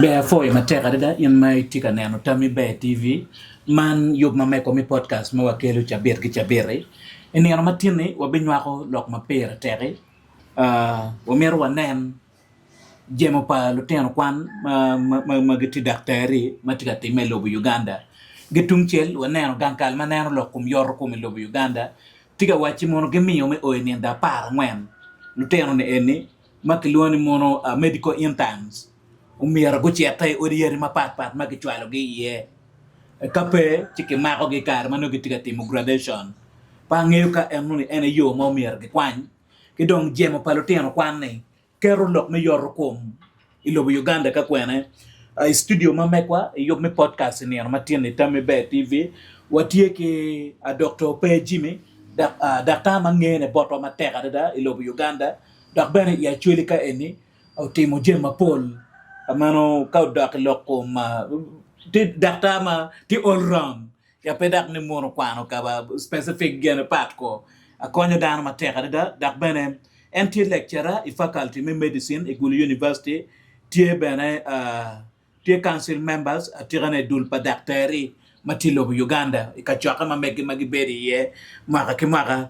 Ber apwoyo matek adada in ma itye ka neno Tammi Ber TV. Man yub ma meko me podcast ma wakelo cabit ki cabit-ti. I nino ma tin-ni wabinywako lok ma pire tek-ki. Wamito wanen jemo pa lutino kwan ma gitye daktari ma tye ka timme i lobo Uganda. Ki tungcel waneno gang kal ma neno lok kom yoto kom i lobo Uganda tye ka wacci mono gimiyo me o i nindo aparangwen lutino-ni eni ma kilwongo ni mono medical interns omyero gucite i odi yadi mapat pat ma kicwalogi iye. Ka pe ci kimakogi i kare ma nongo gitye ka timo graduation. Pe angeyo ka enoni en aye yo ma omyero gikwany ki dong jemo pa lutino kwan-ni keto lok me yoto kom i lobo Uganda ka kwene. I studio ma megwa i yub me podcast i nino ma tin-ni Tammi Ber TV watye ki Doktor Oper Jimmy daktar ma ngene botwa matek adada i lobo Uganda. Dok bene i Acholi ka eni otimo jami mapol meno ka odok i lok kom tye daktar ma tye all round ya pe dok ni mono okwano ka specific gene pat ko konyo dano matek adada dok bene en tye lecturer i faculty me medicine i Gulu University tye bene Tye Council Members atikane i dul pa daktari ma tye i lobo Uganda i kacokke ma meggi ma gibedo iye mwaka ki mwaka.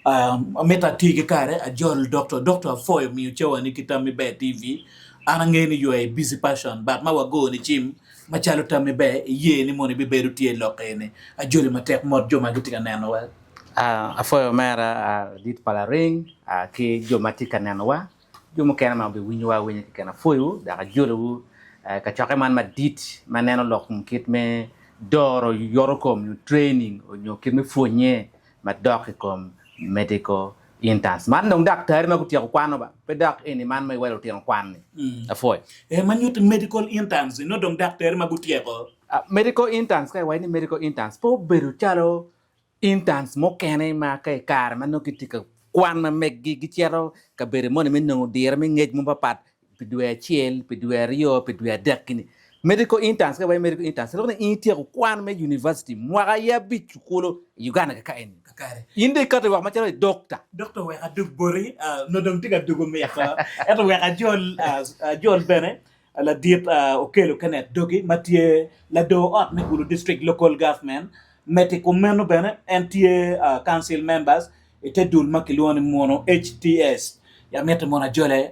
Amito ati ki kare ajol Doktor. Doktor apwoyo miyo cawani ki Tammi Ber TV. An angeyo ni you are a busy person but ma wagoni cim macalo Tammi Ber iye ni mono ibibedo tye i lok eni. Ajoli matek mot jo ma gitye ka nenowa. Apwoyo omera ladit pa Laring ki jo ma tye ka nenowa. Jo mukene ma obiwinyowa awinya keken apwoyowu dok ajolowu i kacokke man madit ma neno lok kom kit me doro yotokom nyo training nyo kit me pwonye madok i kom medical interns. Man dong daktari ma gutyeko kwano ba, pe dok eni man ma iwaco lutino kwan-ni. Apwoyo. Ee, ma nyuto medical interns nongo dong daktari ma gutyeko. Medical interns ka iwaco ni medical interns pe obedo calo Interns mukene ma ka i kare ma nongo gitye ka kwan ma meggi gicito kabedo moni me nongo diro me ngec mo mapat pi dwe acel, pi dwe aryo, pi dwe adek gini. Medical interns ka iwaco medical interns loko ni in ityeko kwan me university mwaka aye abic kulu i Uganda kaka eni. Kakare. In dong ikato woko macalo i doctor. Doctor wek adug boti, nongo dong tye ka dugo mito ento wek ajol, ajol bene Ladit Okello Kenneth Dogi ma tye lador ot me Gulu District Local Government. Medo i kom meno bene en tye Council Members i te dul ma kilwongo ni Muno HTS. Ya mitte mono ajole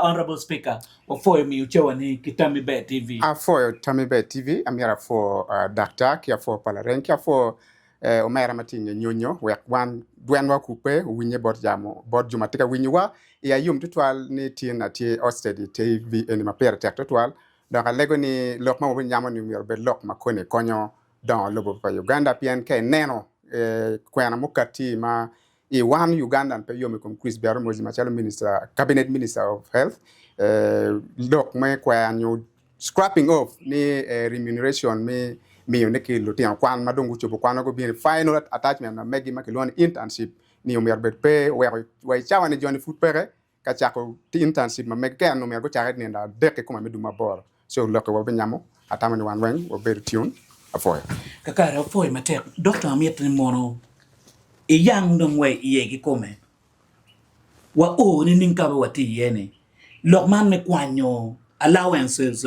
Honourable Speaker wapwoyo miyo cawani ki Tammi Ber TV. Apwoyo Tammi Ber TV, amyero apwo Daktar ki apwo pa Lareng ki apwo omera ma tye i nge nyonyo wek wan dwenwa okubbe owinye bot yamo bot jo ma tye ka winyowa. Iya yom tutwal ni tin atye hosted i TV eni ma pire tek tutwal dok alego ni lok ma wabinyamo-ni myero obed lok ma koni konyo dongo lobo pa Uganda pien ka ineno kwena mukatti ma i wan Ugandan pe yom i kom Chris Biarumozi macalo minister, cabinet minister of health lok me kwanyo scrapping off ni remuneration me miyo ne ki lutino kwan ma dong gucobo kwan gubino i final attachment ma megi ma kilwongo ni internship ni omyero obed pe oweko wa i cawa ni joni pud peke ka cako internship ma megi ka en omyero gucake i nino adek kikome me dwe aboro so lokke wabinyamo atamo ni wan weng wabedo tune apwoyo. Kakare apwoyo matek Dokta amito ni mono iyang dong wa iye kikome wa o nining ka watye iye ni lok man me kwanyo allowances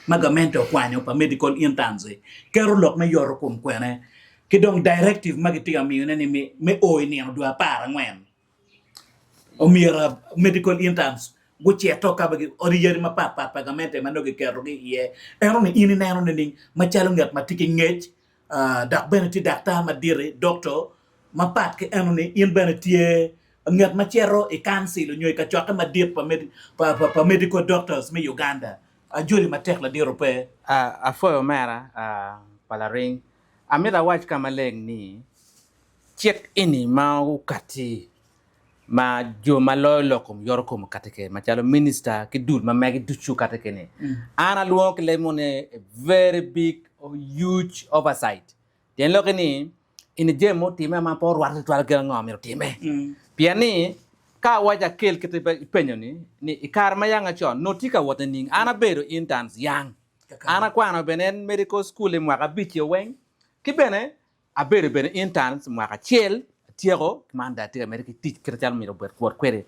ma gamente okwanyo pa medical interns keto lok me yoto kom kwene ki dong directive ma gitye ka miyone ni me o i nino dwe aparangwen omyero medical interns gucito ka odi yadi mapat pat pa gamente ma nongo giketogi iye. Ento ni in ineno nining macalo ngat ma tye ki ngec dok bene tye daktar madit-ti, doctor, mapat ki eno-ni in bene tye ngat ma cito i council nyo i kacokke madit pa medical doctors me Uganda. Ajoli matek ladit pe. Apwoyo omera pa laring. Amito awac ka maleng ni cik eni ma okati ma jo ma loyo lok kom yoto kom okati kwede macalo minista ki dul ma mege ducu okati kwede-ni, an alwongo ki leb moni ni a very big or huge oversight. Tyen lokke ni eni jami ma otimme ma pe orwatte tutwal gin ango myero otime. Pien ni ka awaco akel kit ipenyo-ni ni i kare ma yang acon nongo tye ka wot nining? An abedo interns yang. An akwano bene en medical school i mwaka abic-ci weng ki bene Abedo bene interns mwaka acel atyeko ki man dong atye ka medde ki tic kite calo myero obed kwot kwede.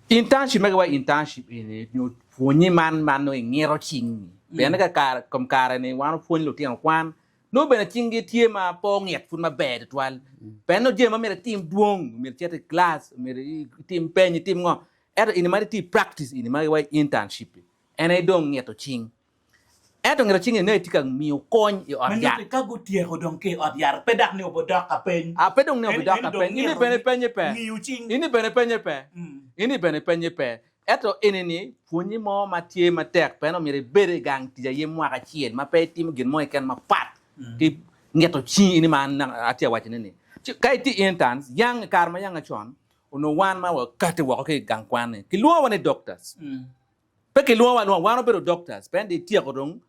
Internship magi wa internship eni nyo pwonye man ma nongo ingito cingi. Pien ni ka kare kom kare ni wan opwony lutino kwan nongo bene cinggi tye ma pe ongit pud maber tutwal. Pien nongo jami ma myero itim dwong, myero icit i class, myero itim peny, itim ngo. Ento ini ma itye i practice ini ma giwaco internship-pi, en aye dong ngito cing. Ento ngito cing-ni nongo itye ka miyo kony i ot Ma yat. nyuto ka gutyeko dong ki i ot yat, pe dok ni obidok ka peny. A Pe dong ni En obidok en ka dong peny. Ini ngito bene penye pe. ngiyo cing. Ini bene penye pe. Ini bene penye pe. Ento eni-ni pwonnye mo ma tye matek pien omyero ibed i gang tic aye mwaka acel ma pe itimo gin mo keken mapat ki ngito cingi ini ma an atye ka wacone-ni. Ci ka itye interns, yang i kare ma yang con, onongo wan ma wakati woko ki i gang kwan-ni kilwongowa ni doctors. Pe kilwongowa alwonga, wan wabedo doctors pien dong ityeko dong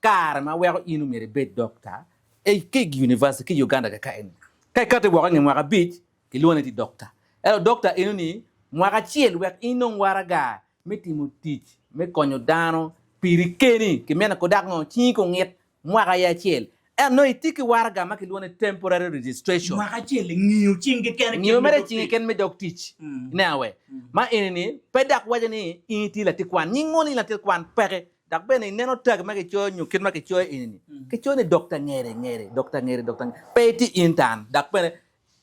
kare ma weko in omyero ibed dokta ki i university ki i Uganda kaka eni. Ka ikati woko i nge mwaka abic, kilwongo ni dokta. Ento dokta eno ni mwaka acel wek in inong waraga me timo tic me konyo dano piri keni, kimeno ko dok ngo cingi ko ngit mwaka aye acel. Ento nongo itye ki waraga ma kilwongo ni temporary registration. Mwaka acel ingiyo cingi kene kit Ngiyo me mere dog cingi tic. kene me dog tic. Ineno we? Ma eni ni pe dok waco ni in itye latin kwan. Nying mo ni latin kwan peke. Dok bene ineno tag ma kicoyo nyo kit ma kicoyo eni-ni, kicoyo ni Dokta Ngere, Ngere, Dokta Ngere, Dokta Ngere. Pe itye intern. Dok bene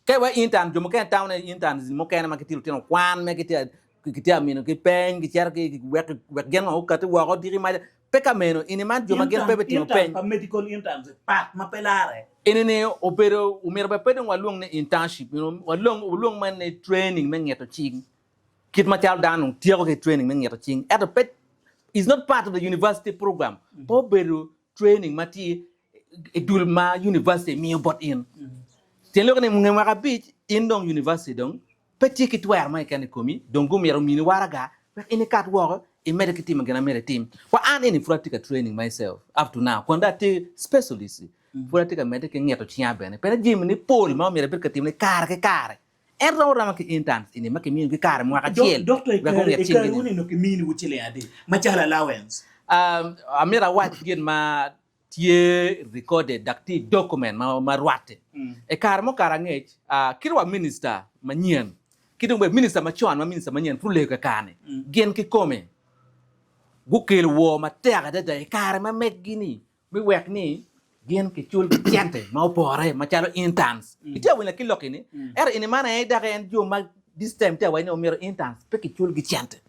ka iwaco intern, jo mukene tamo ni interns mukene ma gitye lutino kwan ma gitye ka mino ki peny, gicito ki wek wek gin ngo gukati woko diki maca. Pe ka meno, eni man jo ma gin pe Intern, bitimo intern peny. pa medical interns pat ma pe larre. Eni-ni obedo, omyero bene pe dong walwong ni internship, walwong walwong man ni training me ngito cing. Kit macalo dano dong tyeko ki training me ngito cing ento pe is not part of the university program pe obedo training ma tye i dul ma university miyo bot in. Tyen lok ni nge mwaka abic in dong university dong pe tye ki twero mo keken i komi dong gumito mini waraga wek in ikat woko imedde ki timo gin ma myero itim. Wa an eni pud atye ka training myself up to now kun dong atye specialist pud atye ka medde ki ngito cinga bene pien jami ni pol ma omyero abed ka timone kare ki kare. En romo aroma ki interns eni ma kimiyo gi kare mwaka acel Dokta, i wek kare ongit i cinggi kare ni. wuni onongo kiminiwu ciling adi macalo allowance? Um, amito awac gin ma tye recorded dok tye i document ma, ma rwatte. I kare mukato angec, uh, kit wa minister manyen ki dong bene minister macon ma minister manyen pud oleyo kakare-ni, gin kikome gukelo woo matek adada i kare ma meggi-ni Me wek ni gin kiculgi cente ma opore macalo interns. Itye ka winyo ki lok eni? Ento eni man aye dok en jo ma this time tye ka waco ni omyero interns pe kiculgi cente.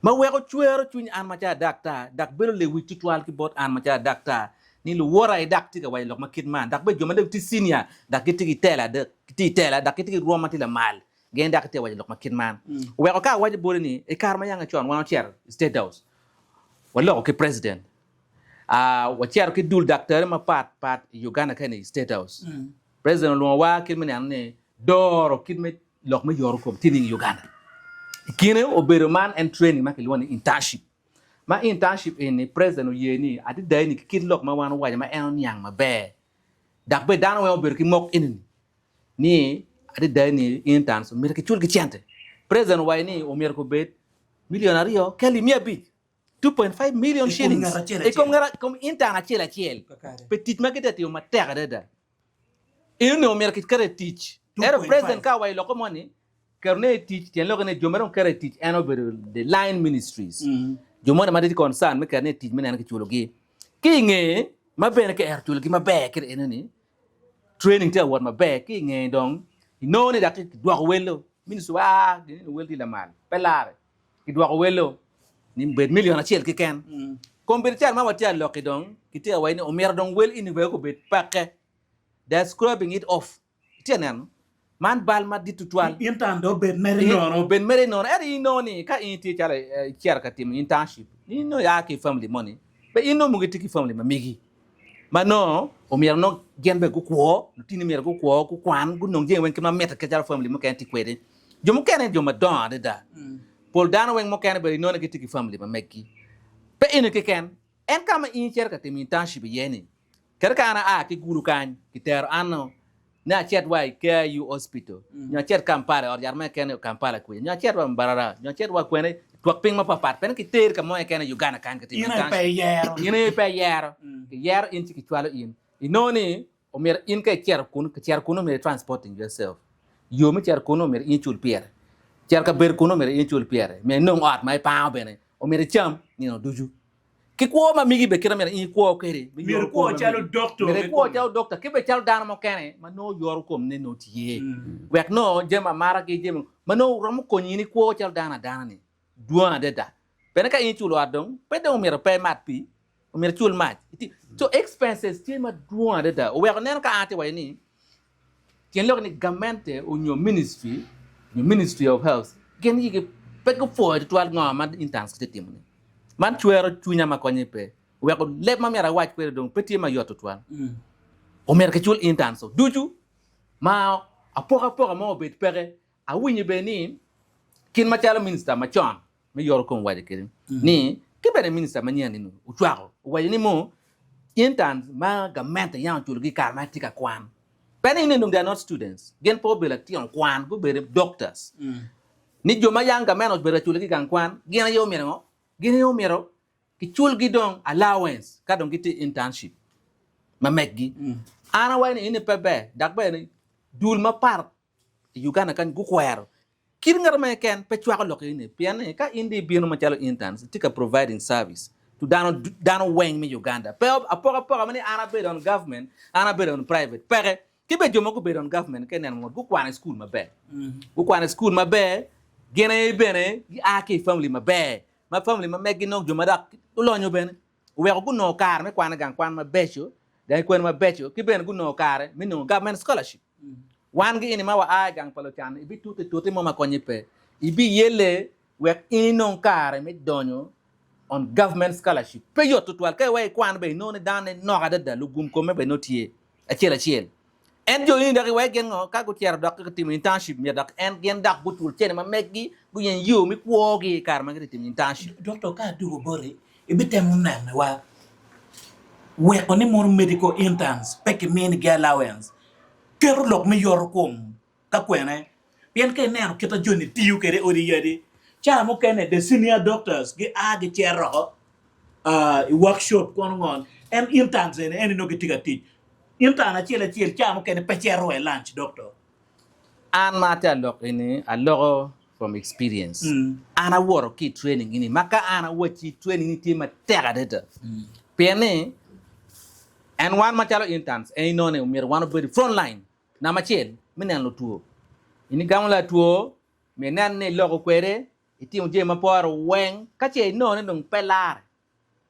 Ma weko cwero cwiny an macalo adaktar dok bedo lewic tutwal ki bot an macalo adaktar ni luwota aye dok tye ka waco lok ma kit man dok bene jo ma dong gitye senior dok gitye ki tela gitye i tela dok gitye ki rwom ma tye lamal gin dok gitye ka waco lok ma kit man. Oweko ka awaco boti ni i kare ma yanga con wan ocito i state house waloko ki president Wacito ki dul daktari mapat pat i Uganda kene i State House. President olwongowa kit me neno ni doro kit me lok me yoro kom tye nining i Uganda. I kine obedo man en training ma kilwongo ni internship. Ma internship eni president oye ni adada ni ki kit lok ma wan owaco ma en oniang maber dok bene dano weng obedo ki mok enini ni adada ni interns omyero kiculgi cente. President owaco ni omyero kubed million aryo ki alip miya abic. 2.5 million I kom shillings ngat acel i kom acel. ngat kom intern acel acel Kakare. pi tic ma gitye ka timo matek adada. En onongo myero kiket i tic. Ento 2.5. president ka owaco loko moni, ketone i tic tyen lokke ni jo ma dong keto i tic en obedo the line ministries. Jo moni ma tye concern me ketone i tic me neno kiculogi. Ki i ngeye ma bene kiero culogi maber kit enoni, training tye ka wot maber ki i ngeye dong inongo ni dok kidwoko welo. Ministry wa gin ni wel tye lamal pe lare. Kidwoko welo ni bed milion acel keken. Kombeddi cal ma watye ka lok-ki dong kitye ka waco ni omyero dong wel eni wek obed peke. They are scrubbing it off. Itye ka neno? Man bal madit tutwal. Intern dong obed mere nono. Obed mere nono. Ento in inongo ni ka in itye calo icito ka timo internship, in nongo ia ki i family moni, be in nongo mogo itye ki family ma megi ma nongo omyero nongo gin bene gukwo, lutini myero gukwo, gukwan, gunong jami weng kit ma mitte kit calo family mukene tye kwede. Jo mukene jo madongo adada. Pol dano weng mukene bene inongo ni gitye ki family ma meggi. Pe eni keken, en ka ma in icito ka timo internship iye ni, kadi ka an aa ki Gulu kany, kitero an ni acit wa i KIU Hospital, nyo acit Kampala, i ot yat mo keken i Kampala kuca, nyo acit wa Mbarara, nyo acit wa kwene i twak piny mapapat, pien kiteri ka mo keken i Uganda kany ka timo In aye pe internship. iyero. In aye pe iyero. Kiyero in ci kicwalo in. Inongo ni Omyero in ka icito kunu, kicito kunu myero i transporting yourself. Yo me cito kunu myero in icul pire. Cito ka bedo kunu myero in icul pire. Myero inong ot ma ipango bene. Omyero icam nino ducu. Ki kwo ma migi bene kite myero in ikwo kwede. Myero ikwo calo dokto. Myero ikwo calo dokta ki bene calo dano mukene ma nongo yoro kom ne nongo tye. Wek nongo jami amara ki jami ma nongo romo konyi in ikwo calo dano adana ni dwong adada. Bene ka in iculo ot dong pe dong myero pe imat pii, myero icul mac. So expenses tye madwong adada oweko ineno ka an atye waco ni Tyen lok ni gamente onyo ministry nyo ministry of health gin gigi pe gupwoyo tutwal ngo ma interns gitye timo ni. Man cwero cwinya ma konye pe weko leb ma myero awac kwede dong pe tye mayot tutwal. Omyero kicul interns ducu ma apokapoka mo obed peke. Awinyo bene ni kit macalo minista macon me yoro kom owaco kwede ni ki bene minista manyen ni ocwako owaco ni mo interns ma gamente yam oculogi i kare ma gitye ka kwan pe ni dong they are not students gin pe obedo litino kwan gubedo doctors ni jo ma yam gamente obedo ka culogi i gang kwan gin aye omyero ngo gin aye omyero kiculgi dong allowance ka dong gitye i internship ma meggi an awaco ni eni pe ber dok bene dul mapat i Uganda kany gukwero kit ngat mo keken pe cwako lok eni pien ni ka in dong ibino macalo interns itye ka providing service to dano dano weng me Uganda pe apokapoka ma ni an abedo on government an abedo on private peke ki bene jo ma gubedo on government ka ineno mot gukwano i school maber gukwano i school maber gin aye bene gia ki i family maber ma family ma meggi nongo jo ma dok olonyo bene oweko gunongo kare me kwano i gang kwan mabeco gang kwan mabeco ki bene gunongo kare me nongo government scholarship. Wan gi eni ma wa a i gang pa lucan ibitute tute mo ma konye pe. Ibiyelle wek in inong kare me donyo on government scholarship. Pe yot tutwal. Ka iweko ikwan bene inongo ni dano ne nok adada, lugum kome bene nongo tye acel acel. En jo eni dok iweko gin ngo ka gucito dok gitimo internship myero dok en gin dok gucul cene ma meggi guyeny yo me kwogi i kare ma gitye timo internship. Dokto ka adwogo boti ibitemo nenowa weko ni mono medical interns pe kiminigi allowance keto lok me yoto kom ka kwene pien ka ineno kit ma joni tiyo kwede i odi yadi ca mukene the senior doctors gia gicito oko i workshop kono ngo en interns eni eni nongo gitye ka tic intern acel acel ca mukene pe cito wa i lunch doctor. An ma atye alok eni aloko from experience an awoto ki i training eni ma ka an awacci training ni tye matek adada pien ni en wan macalo interns en inongo ni myero wan obed i front line namba acel me neno lutwo in igamo latwo myero inen ni iloko kwede itimo jami ma pore weng ka ce inongo ni dong pe lare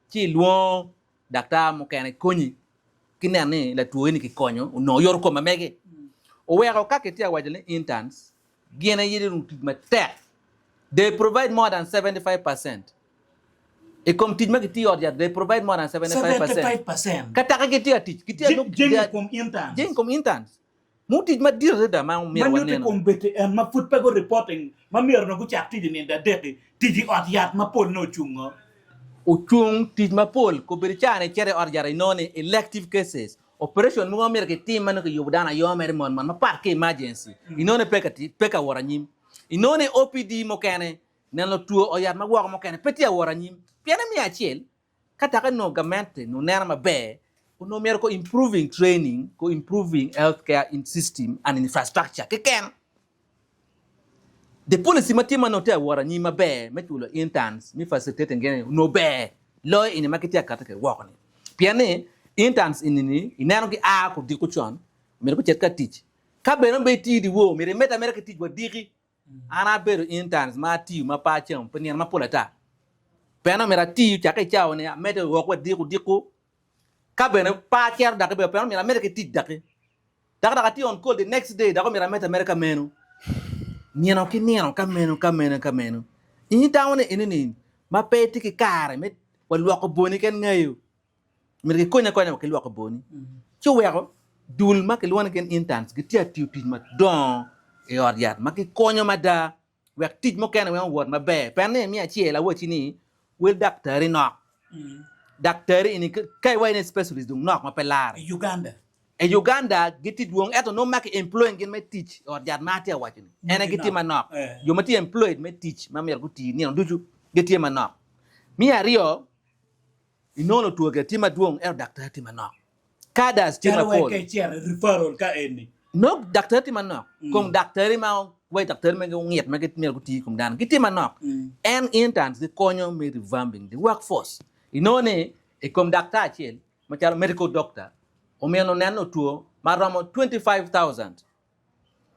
ci ilwongo daktar mukene konyi ki neno ni latwo eni kikonyo onongo yoto kom ma mege. Oweko ka kitye ka waco ni interns gin aye dong tic matek they provide more than 75% i kom tic ma gitiyo i ot yat they provide more than 75% 75% ka take gitye ka tic gitye ka nongo Jenge i kom interns. Jenge i kom interns. Mu tic madit adada ma Ma myero nyuto i wanenu. kom beti en ma pud pe gu reporting ma myero onongo gucak tic i nindo adek-ki, tic i ot yat mapol nongo ocungo. Ocung tic mapol kobedo caa ni icito i ot yat inongo ni elective cases, operation mogo ma myero kitim ma nongo kiyubo dano ayoma mere mot mot mapat ki emergency inongo ni pe ka tic pe ka wot anyim. Inongo ni OPD mukene neno two ot yat ma woko mukene pe tye ka wot anyim pien ni miyo acel Ka dok enongo gamente nongo neno maber, onongo myero ko improving training, ko improving health care in system and infrastructure keken. The policy ma tye ma nongo tye awot anyim maber me culo interns me facilitating gene onongo ber loyo eni ma gitye ka kati kwede woko ni. Pien ni interns eni ni ineno gi a kudiko con myero gucit ka tic. Ka bene be itiyo dyewor myero imedde ameda ki tic wadiki. An abedo interns ma atiyo ma pe acamo pi nino mapol ata. Pien omyero atiyo cakke i cawa-ni amedde woko wa diko diko ka bene pe acito dok bene pien omyero amedde ki tic doki. Dok dok atye on call the next day dok omyero amedde ameda ka meno. Nino ki nino ka meno ka meno ka meno. In itamo ni eni-ni ma pe itye ki kare me wa lwoko boni keken ngeyo. myero gikonyi akonya wa ki lwoko boni. Ci oweko dul ma kilwongo ni gin interns gitye ka tiyo tic madongo i ot yat ma gikonyo mada wek tic mukene weng owot maber. Pien ni me acel awacci ni wel daktari nok. Daktari eni ka iwaco ni specialist dong nok ma pe lare. I Uganda. I Uganda gitye dwong ento nongo ma ki employing gin me tic i ot yat ma atye ka waco ni en aye gitye manok. Jo ma tye employed me tic ma myero guti nino ducu gitye manok. Me aryo Inongo lutwo gire tye madwong ento daktar tye manok. Cadres tye Calo mapol. wek ka icito i referral ka eni. Nongo daktari tye manok. Kom daktari ma wai daktari ma gungit ma myero guti i kom dano gitye manok. En interns gikonyo me revamping the workforce. Inongo ni i kom daktar acel macalo medical doctor omyero onen otwo ma romo 25,000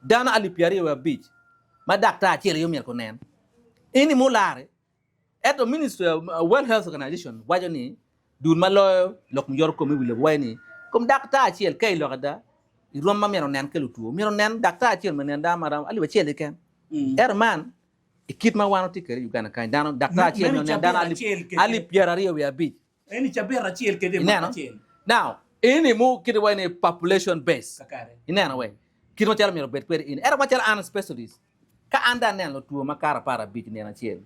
dano alip 25 ma daktar acel aye omyero onen. Eni mulare Ento Ministry of World Health Organization waco ni dul ma loyo lok me yoto kom i wi lobo waco ni kom daktar acel ka i lok ada i rwom ma myero onen ki lutwo myero onen daktar acel myero onen dano ma romo alip acel keken. Ento man i kit ma wan watye kwede i Uganda kany dano daktar acel myero onen dano alip 25. Eni cabit acel kede mwaka Ineno? acel. Now, eni mu kite waco ni population base. Kakare. Ineno we? Kit macalo myero obed kwede in. Ento macalo an a specialist, ka an dong aneno two makato 15 nino acel,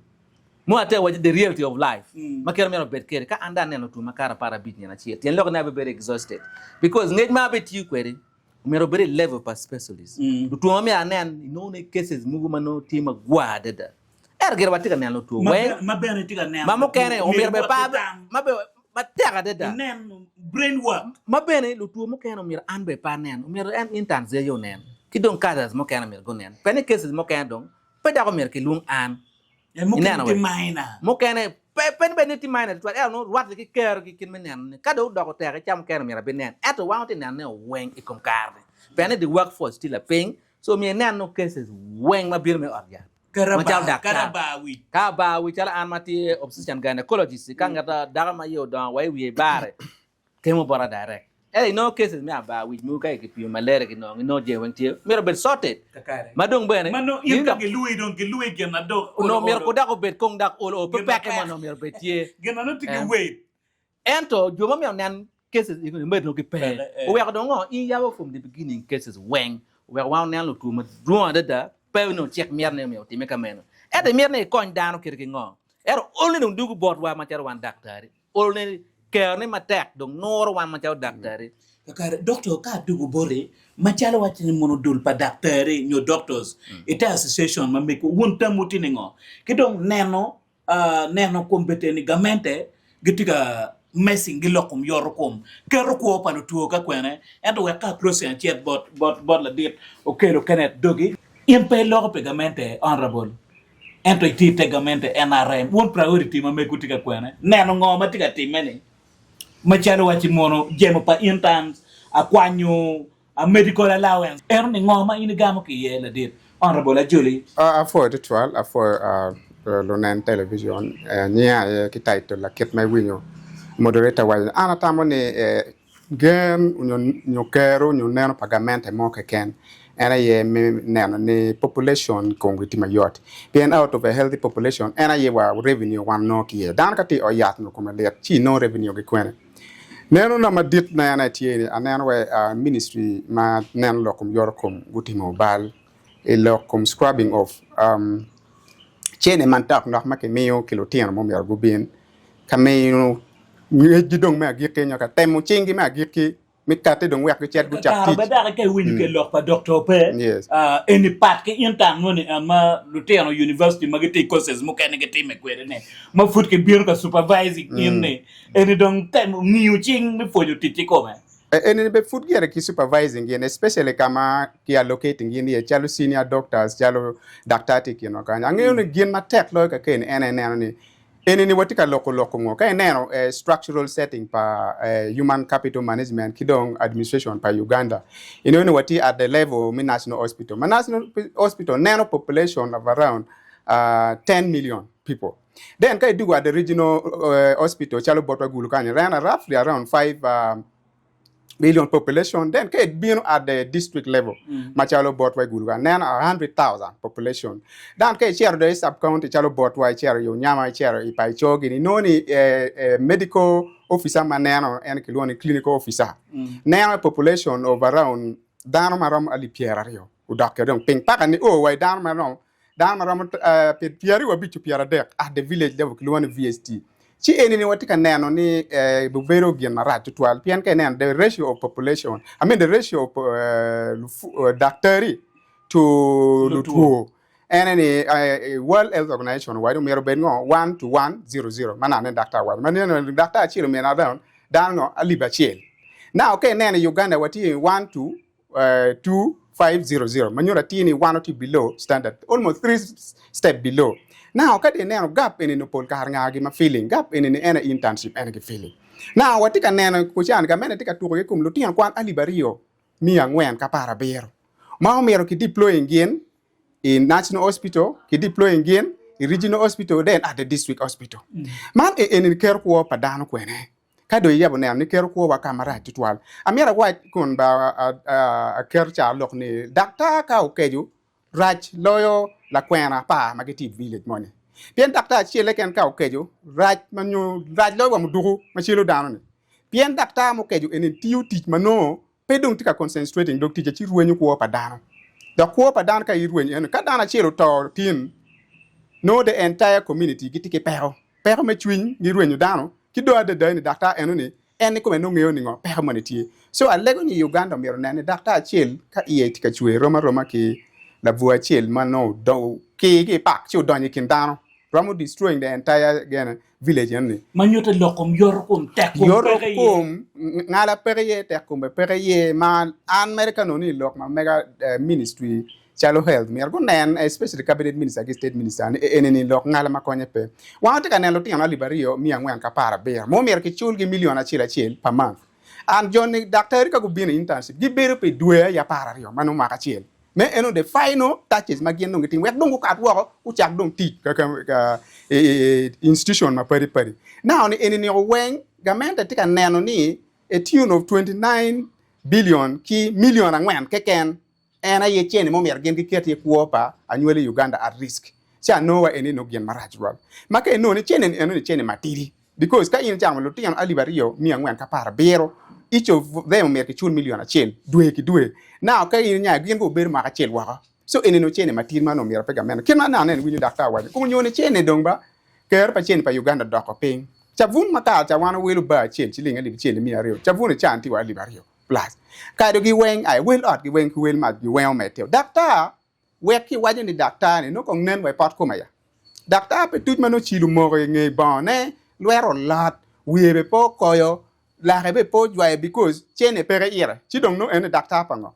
mo ate waco the reality of life, ma kite myero obed kwede, ka an dong aneno two makato 15 nino acel, tyen lok ni abibedo exhausted. Because ngec ma abitiyo kwede myero obed i level pa specialist. Lutwo ma myero anen, inongo ni cases mogo ma nongo tye magwar adada. Ento gire watye ka neno lutwo weng Ma bene itye ka neno ma mukene lutwo omyero myero bene gwok pe ki tam. ma bene matek adada. Inen brain work. Ma bene lutwo mukene omyero an bene pe anen, omyero en interns aye onen ki dong cadres mukene omyero gunen. Pien ni cases mukene dong pe dok omyero kilwong an. En mukene Ineno tye we? minor. Mukene pe pe ni bene ni tye minor tutwal ento nongo rwatte ki kerogi kit me neno ni ka dong odoko tek i ca mukene omyero abinen ento wan watye ka nenone weng i kom kare-ni pien ni the workforce tye lapiny so myero inen nongo cases weng ma bino me ot yat. Macalo daktar, ka bar wic calo an ma tye obstetrician gynecologist, ka ngat dako ma iye odongo wa i wiye bare, kemo bota direct. Ento inongo cases me abar wic mogo ka kipimo malaria kinongo, inongo jami weng tye, myero obed sorted. Ma dong bene, onongo myero ku dok obed kong dok olo o, pe peke mo onongo myero obed tye. Ento jo ma myero onen cases eni med nongo gipe. Oweko dong ngo? In yabo from the beginning cases weng oweko wan oneno lutwo madwong adada pe onongo cik mito ni myero otime ka meno. Ento imito ni ikony dano kite ki ngo? Ento ol ni dong dugo botwa macalo wan daktari. Ol ni kero ni matek dong nuro wan macalo daktari. Kakare, Doctor, ka adugo boti, macalo waci ni mono dul pa daktari nyo doctors ite association ma mego, wun tamwu tye ningo? Ki dong neno Neno kombeddi ni gamente gitye ka messing ki lok kom yoto kom keto kwo pa lutwo ka kwene ento wek ka closing acit bot bot ladit Okello Kenneth dogi. In pe iloko pi gamente honourable ento itye ite gamente NRM wun priority ma megwu tye ka kwene neno ngo ma tye ka timme ni macalo waci mono jemo pa interns akwanyo A medical allowance eno ni ngo ma in igamo ki iye ladit Honourable Ajoli? Apwoyo tutwal, apwoyo lunen television nyinga aye ki title lakit ma iwinyo moderator waco ni an atamo ni gen nyo kero nyo neno pa gamente mo keken en aye me neno ni population komgi tye mayot pien out of a healthy population en aye wa revenue wan nongo ki iye dano ka tye i ot yat nyo kome lit ci inongo revenue ki kwene. Neno na madit ma en aye tye ni aneno wa ministry ma neno lok kom yoto kom gutimo bal i lok kom scrubbing of cene mantok nok ma kimiyo ki lutino ma omyero gubin ka miyo ngecgi dong me agikki nyo ka temo cinggi me agikki me kati dong wek gicit gucak Kare tic. bene dok ka iwinyo ki lok pa Doktor Pe, Yes. ah, eni pat ki intern moni ah, ma lutino university ma gitye i courses mukene gitime kwede ni ma pud kibino ka supervising in ni eni dong temo ngiyo cing me pwonyo tic kikome. Eni bene pud gire ki supervising gin especially ka ma ki allocating gin iye calo senior doctors calo daktar tye i kinwa kany. Angeyo ni gin matek loyo kakeni en aye neno ni Eni-ni watye ka loko lok ngo? Ka ineno structural setting pa human capital management ki dong administration pa Uganda, inongo ni watye at the level me national hospital. Ma national hospital neno population of around 10 million people. Then ka idwogo at the regional hospital calo botwa Gulu kany, rena roughly around 5 million population then ka ibino at the district level macalo botwa i Gulu kany neno 100,000 population dan ka icito dong i sub county calo botwa icito i Onyama icito i Paico gini inongo ni medical officer ma neno en kilwongo ni clinical officer neno population of around dano maromo alip 20 odok dong piny paka nio wa i dano maromo Dano ma romo 25 30 at the village level kilwongo ni VHT. Ci eni ni watye ka neno ni obedo gin marac tutwal pien ka ineno the ratio of population, I mean the ratio of daktari to lutwo ene ni World Health Organization owaco myero obed ngo 1 to 1 0 0 ma nane daktar owaco ma neno daktar acel omyero around dano alip acel. Now ka ineno i Uganda watye 1 to 2. 500 ma nyuto atir ni wan watye below standard almost 3 step below. Now ka dong ineno gap eni nongo pol kare nga gi ma filling gap eni ni en aye internship en aye ki filling. Now watye ka neno kucan gamente tye ka tuko ki kom lutino kwan alip aryo miya angwen ki aparabiro ma omyero ki deploying gin i National Hospital ki deploying gin i Regional Hospital then at the District Hospital. Man eni keto kwo pa dano kwene? Ka dong iyabo neno ni keto kwowa ka marac tutwal. Amyero awac kun ba aketo carolok ni daktar ka okeco rac loyo lakwena apar ma gitye i village moni. Pien daktar acel keken ka okeco rac ma nyo rac loyo wa muduku ma celo dano-ni. Pien daktar mukeco eni tiyo tic ma nongo pe dong tye ka concentrating dog ticce ci rwenyo kwo pa dano. Dok kwo pa dano ka irwenyo eno ka dano acel oto tin nongo the entire community gitye ki peko. Peko me cwiny girwenyo dano ki dong adada ni daktar eno ni en kikome nongo ngeyo ni ngo peko moni tye. So alego ni Uganda omyero onen ni daktar acel ka iye tye ka cwer rom aroma ki labwor acel ma nongo okir ki i pak ci odonyo i kin dano romo destroying the entire gene village eno ni. Ma nyuto lok kom yoto kom tek kom Yoto peke iye. kom ngala peke iye tek kom bene peke iye ma an mere ka nongo ni lok ma mega ministry calo health myero gunen especially cabinet minister ki state minister ni eni ni lok ngala ma konye pe. Wan watye ka neno lutino alip aryo miya angwen ki aparabiro ma omyero kiculgi million acel acel per month and jo ni daktari ka gubino i internship gibedo pi dwe aye apararyo ma nongo mwaka acel me eno the final touches ma gin dong gitimo wek dong gukat woko gucak dong tic i institution ma padi padi. Now ni eni niko weng gamente tye ka neno ni a tune of 29 billion ki million angwen keken En aye cene ma omyero gin giket iye kwo pa anywali i Uganda at risk. Ci anongo wa eni nongo gin marac rwal. Ma ka inongo ni cene ni enoni cene matidi because ka in icamo lutino alip aryo miya angwen ki aparabiro each of them omyero kicul million acel dwe ki dwe. Now ka in inyayo gin gubedo mwaka acel woko. So eni nongo cene matidi ma onongo myero pe gamente. Kit ma aneno aneno iwinyo daktar waco kong nyo ni cene dong ba kero pa cene pa Uganda odoko piny. Cavun ma kare ca wan wawelo bar acel ciling alip acel ki miya aryo cavun i can tye wa alip aryo. Plus, kado gi weng aye wel ot gi weng ki wel mac gi weng omedde. Daktar wek ki waco ni daktar ni nongo kong nen wa i pot kome ya. Daktar pe tuc ma nongo cilo omoko i nge bongo ne, lwete olot, wiye be pe okoyo, lake be pe ojwayo because cene peke ire. Ci dong nongo eni daktar pa ngo?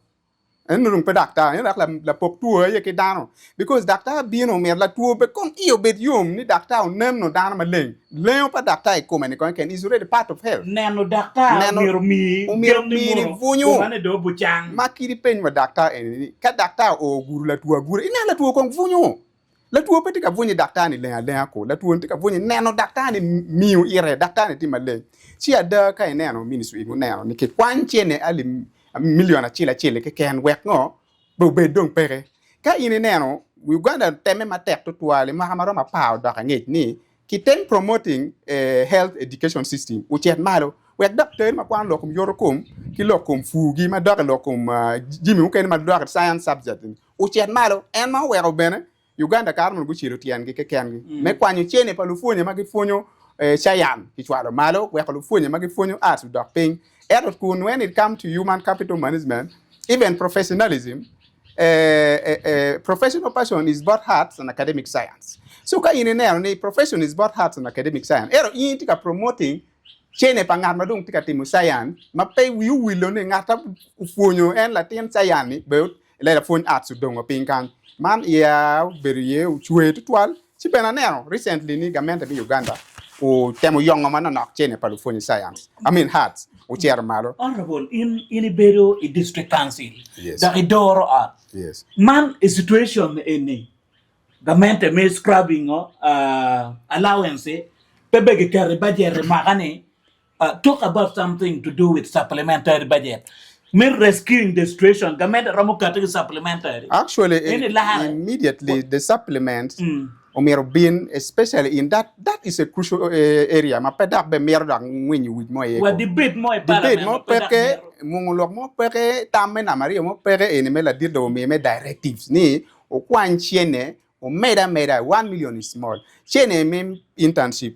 Eno dong pe daktar, eno dok lapok two aye ki dano because daktar bino myero latwo be kong iye obed yom ni daktar oneno dano maleng. Lengo pa daktar i kome ni kong keken is already part of health. Neno daktar Neno myero omiyi omyero gen ni omini muno bwunyu koma ni dong obucang. ma kit ipeny wa daktar eni ni ka daktar oo ogudo latwo aguda ineno latwo kong bwunyu. Latwo pe tye ka bwunyo i daktar ni leng alenga ko, latwo ni tye ka bwunyo neno daktar ni miyo ite, daktar ni tye maleng. Ci ada ka ineno ministry guneno ni kikwany cene alip million acel acel keken wek ngo be obed dong peke. Ka in ineno Uganda temme matek tutwal i mwaka maromo apar odok angec ni kitem promoting health education system ocit malo wek daktari ma kwano lok kom yoto kom ki lok kom pur-gi madok i lok kom jami mukene madok i science subject ocit malo. En ma oweko bene Uganda kare mono gucelo tyengi kekengi me kwanyo cene pa lupwonye ma gipwonyo cayan kicwalo malo weko lupwonye ma gipwonyo arts odok piny. Ento kun when it come to human capital management even professionalism a professional person is both arts and academic science. So ka in ineno ni profession is both arts and academic science ento in itye ka promoting cene pa ngat ma dong tye ka timo cayan ma pe wi owilo ni ngat ma opwonyo en latin cayan-ni bene Lela pwony arts odongo piny kany man iya obedo iye ocwer tutwal ci bene aneno recently ni gamente me Uganda otemo yongo manonok cene pa lupwonye science I mean arts ocito malo. Honourable in in ibedo i district council Yes. dok idoro ot Yes. man i situation eni gamente me scrubbing uh, allowance pe be giketo i budget i mwaka ni Talk about something to do with supplementary budget me rescuing the situation gamente romo kati ki supplementary Actually, eni lare immediately the supplement omyero obin especially in that that is a crucial area ma pe dok bene mito dok ngwinyo wic mo iye wa ko. debate mo i Debate parliament mo ma pe dok peke, mito. mungo lok mo peke, tam me namba aryo mo peke eni me ladit lobo omiye me directives ni okwany cene Omedo ameda, one million is small. Cene me internship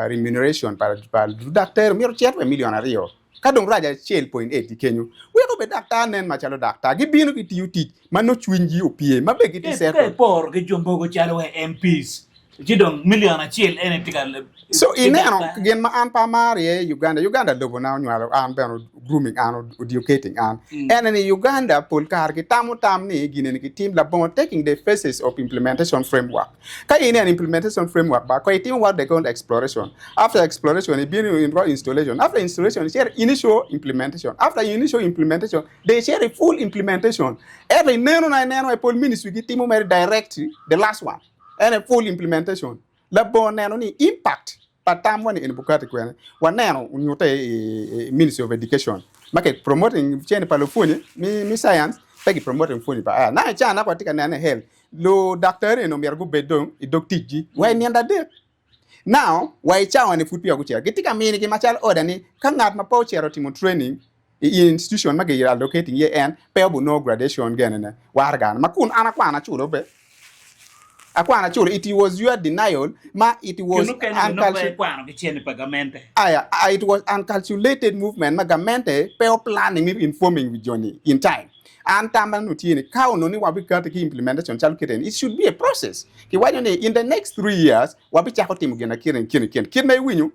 remuneration pa ludaktari myero ocit wa i million aryo ka dong rac acel point eight ki kenyo. Weko bene daktar nen macalo daktar. Gibino gitiyo tic ma nongo cwinygi opye ma bene gitye Ka settled. iporo ki jo mogo calo wa MPs ci dong million acel ene tye ka So ki ineno daktar. gin ma an pe amaro iye Uganda, Uganda lobona onywalo an bene. grooming an, educating an. Ene ni Uganda pol kare gitamo tam ni gin eni gitim labongo taking the phases of implementation framework. Ka ineno implementation framework ba, ko itimo what they call exploration. After exploration, ibino in installation. After installation, icito initial implementation. After initial implementation, they cito i full implementation. Ento ineno na ineno i pol ministry gitimo mere direct the last one. Ene full implementation. Labongo neno ni impact pa tamwa ni eni bukati kwene. Waneno onyute i Ministry of Education ma ki promoting cene pa lupwonye mi, mi science pe ki promoting pwonye pa aya. Na i cana watye ka nene health lu daktari eni omyero gubed dong i dog ticgi wa i nino adek. Now wa i cawa ni pud peya gucito. Gitye ka minigi macalo order ni ka ngat ma pe ocito otimo training i institution ma gi allocating iye en pe obinongo graduation gene ne waraga ne ma kun an akwano aculo be akwano aculo it was your denial ma it was Kinu kenyo bene nongo pe ikwano ki cente pa gamente. Aya, it was uncalculated movement ma gamente pe o planning me informing wi joni in time. An tamma nongo tye ni ka onongo ni wabikati ki implementation calo kite ni it should be a process. Kiwaco ni in the next 3 years wabicako timo gin akite kine kine. Kit ma iwinyo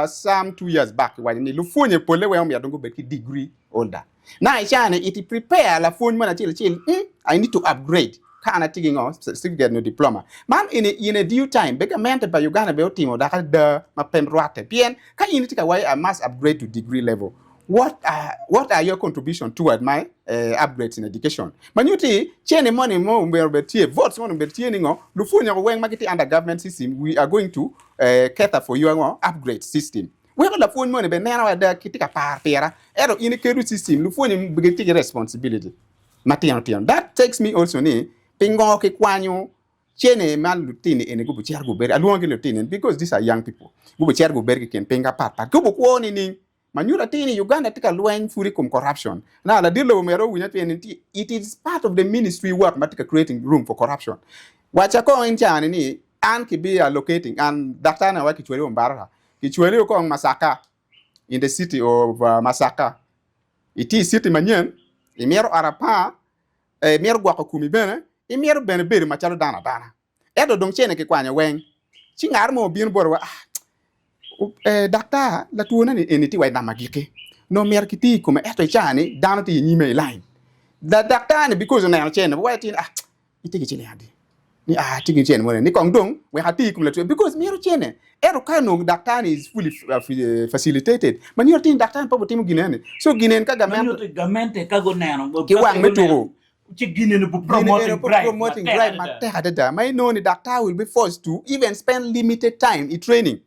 some 2 years back kiwaco ni lupwonye pole weng omyero dong gubed ki degree holder. Now i caa-ni it prepare lapwony moni acel acel mm I need to upgrade ka an atye ki ngo certificate nyo diploma. Man eni in a due time be gamente pa Uganda bene otimo dok ada ma pe rwatte pien ka in itye ka waco I must upgrade to degree level what are, what are your contribution toward my uh, upgrades in education? Ma nyuti cene moni mo myero obed tye, votes moni obed tye ni ngo, lupwonye weng ma gitye under government system, we are going to uh, cater for your ngo, upgrade system. Weko lapwony moni bene neno ada kitye ka par pira, ento in iketo system, lupwonye gitye ki responsibility matino tino. That takes me also ni, pingo kikwanyo Cene ma lutini eni gubicito gubedo, alwongogi ni lutini eni because these are young people, gubicito gubedo ki kin piny apat pat, gubikwo nining? Ma nyuto atir ni Uganda tye ka lweny pud i kom corruption. Now ladit lobo myero owiny atir ni tye it is part of the ministry work ma tye ka creating room for corruption. Wacca kong in cani ni an ki bi allocating an daktar na wa kicwali wa Mbarara, kicwali wa kong Masaka in the city of Masaka. Itye i city manyen, imito ot apar, imito gwoko komi bene, imito bene bedo macalo dano adana. Ento dong cene kikwanyo weng, ci ngat mo obino bote wa, ah, daktar, latwone-ni eni tye wa i namba agikki, nongo myero kiti i kome, ento i caa-ni dano tye i nyime i lain. Daktar-ni because oneno cene, waco ni, ah, itye ki ciling adi? Ni, ah, atye ki cene moni, ni kong dong wek ati i kom latwo, because mito cene. Ento ka onongo daktar-ni is fully facilitated, ma nyuto ni daktar-ni pe obitimo gin eni. So gin eni ka gamente ka guneno ki wang me tuko, ci gin eni bu promoting bribe matek adada ma inongo ni daktar will be forced to even spend limited time i training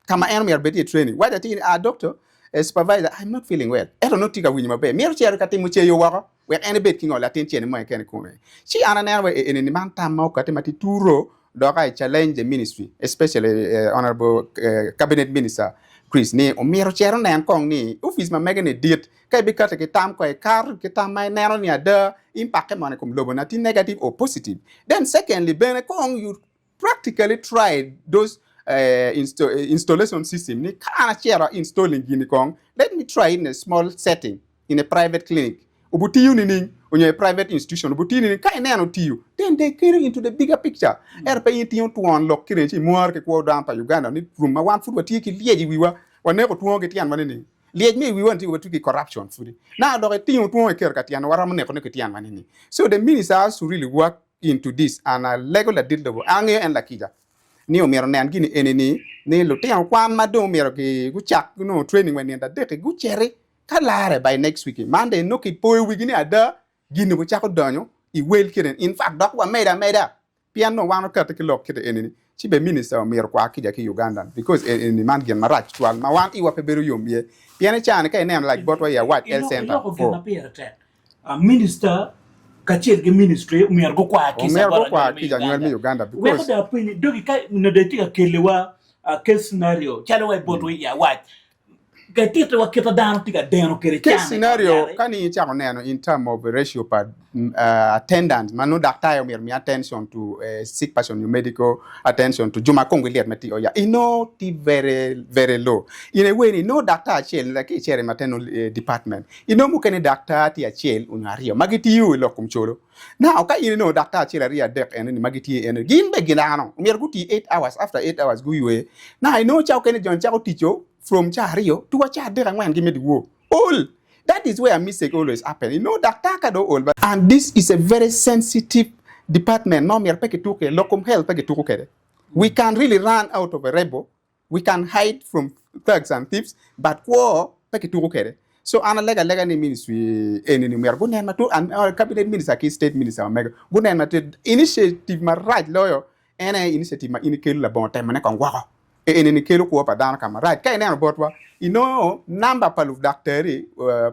ka ma en omyero obed tye i training waco atir ni ah doctor eh, supervisor I'm not feeling well ento nongo tye ka winyo maber myero cito ka timo ceyo woko wek en ebed ki ngo latin cene mo keken i kome ci an aneno wa eni ni man tam ma okati ma tye turo dok I challenge the ministry especially eh, honorable eh, cabinet minister Chris ni omyero ocit onen kong ni office ma mege ni dit Ka ibikati ki tam kong ikato ki tam ma ineno ni ada impact-ke mono i kom lobona tye negative or positive. Then secondly bene kong you practically try those installation system ni ka an acito a installing gini kong let me try it in a small setting in a private clinic obitiyo nining onyo i private institution obitiyo nining ka ineno otiyo then they carry into the bigger picture ento pe in itingo twon lok kine ci imworo ki kwo dano pa Uganda ni rum ma wan pud watye ki lyec i wiwa waneko twongo ki tyenwa nining. Lyec me i wiwa ni tye watye ki corruption pudi. Now dok itingo twongo iketo ka tyen wa romo neko ne ki tyen wa nini. So the minister has to really work into this and alego ladit lobo an angeyo en lakica ni omyero onen gini eni ni ni lutino kwan ma dong omyero ki gucak nongo training wa i nino adek-ki guciti ka lare by next week Monday nongo kipoyo wigi ni ada gini gucako donyo i wel kite in fact dok wamedo ameda Pien nongo wan okati ki lok kite eni ni, ci be minister omyero okwa kica ki Ugandan because eni man gin marac tutwal ma wan iwa pe bedo yom iye. Pien i caa ni ka ineno like botwa i Awac Health Center Iloko gin ma pire tek. Minister kacel ki ministry omyero gukwa kica Omyero bot gukwa anywali me kica anywali me Uganda. Uganda Weko because dong apenyi, dogi ka onongo dong itye ka keliwa case scenario calo wa i botwa i Awac, Tittiwa kit ma dano tye ka deno kwede Case can i ot scenario, yat-ti. Ka ni icako neno in term of ratio pa attendant ma nongo daktar omyero omi attention to sick person nyo medical attention to jo ma komgi lyet ma tye i ot yat inongo tye very very low. In a way ni inongo daktar acel like ka icito i maternal department inongo mukene daktar tye acel onyo aryo ma gitiyo i lok kom colo. Now ka in inongo daktar acel aryo adek enoni ma gitye enoni gin bene gilano omyero guti 8 hours after 8 hours guywe. Now inongo ca okene joni cako tico from ca aryo tuwa ca adek angwen gi me dyewor. Ol! That is where mistake always happen. Inongo daktar ka dong ool ba. And this is a very sensitive department ma omyero pe kituk iye, lok kom health pe kituko kwede. We can really run out of a rebel, we can hide from thugs and thieves but kwo pe kituko kwede. So an alego alega ni ministry eni ni myero gunen matut and cabinet minister ki state minister ma mege gunen matut. Initiative marac loyo en aye initiative ma in ikelo labongo temone kong woko. Eni-ni kelo kwo pa dano ka marac. Ka ineno botwa, inongo namba pa ludaktari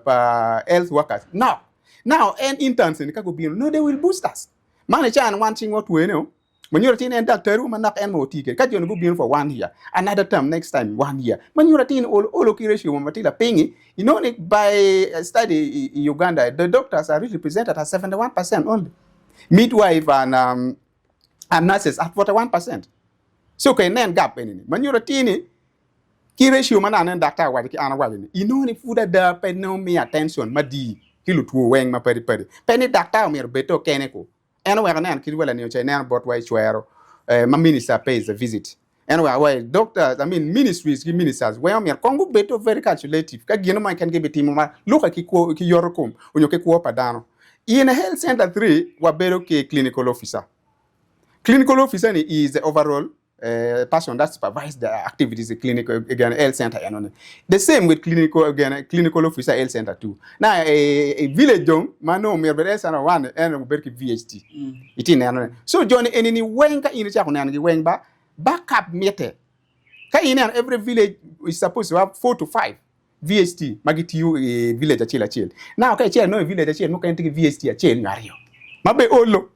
pa health workers nok. Now, en interns ni ka gubino, no they will boost us. Man ican wan cingwa otwene-o, ma nyuto atir ni en daktariwa manok en ma wati kwede. Ka jo-ni gubino for one year, another term next time one year, ma nyuto atir ni olo olo ki ratio ma tye lapiny-ngi, inongo ni by study i Uganda, the doctors are represented at 71% only. Midwife and um, and nurses at 41%. So ka inen gap eni ni, ma nyuto atir ni ki ratio ma nano en daktar owaco ki an awaco ni, inongo ni pud ada pe nongo miyo attention madii ki lutwo weng ma padi padi. Pe ni daktar omyero obed to kene ku. En oweko ineno kit wa lanio ca ineno botwa i cwero eh, ma minister pays a visit. En oweko awaco doctors, I mean ministries ki ministers weng omyero kong gubed to very calculative ka gino mo keken gibitimo ma lukke ki kwo ki yoto kom onyo ki kwo pa dano. In health center 3 wabedo ki clinical officer. Clinical officer ni is the overall uh, person that supervise the activities in clinical again health center eno ni. The same with clinical again clinical officer health center 2. Now a, a village dong ma no myero bed health center 1 en obed ki VHT. Iti neno ni. So joni eni ni weng ka in icako neno gi weng ba backup mitte. Ka ineno every village is supposed to have 4 to 5 VHT ma gitiyo i village acel acel. Now ka icito inongo i village acel mukene tye ki VHT acel nyo aryo ma be olo.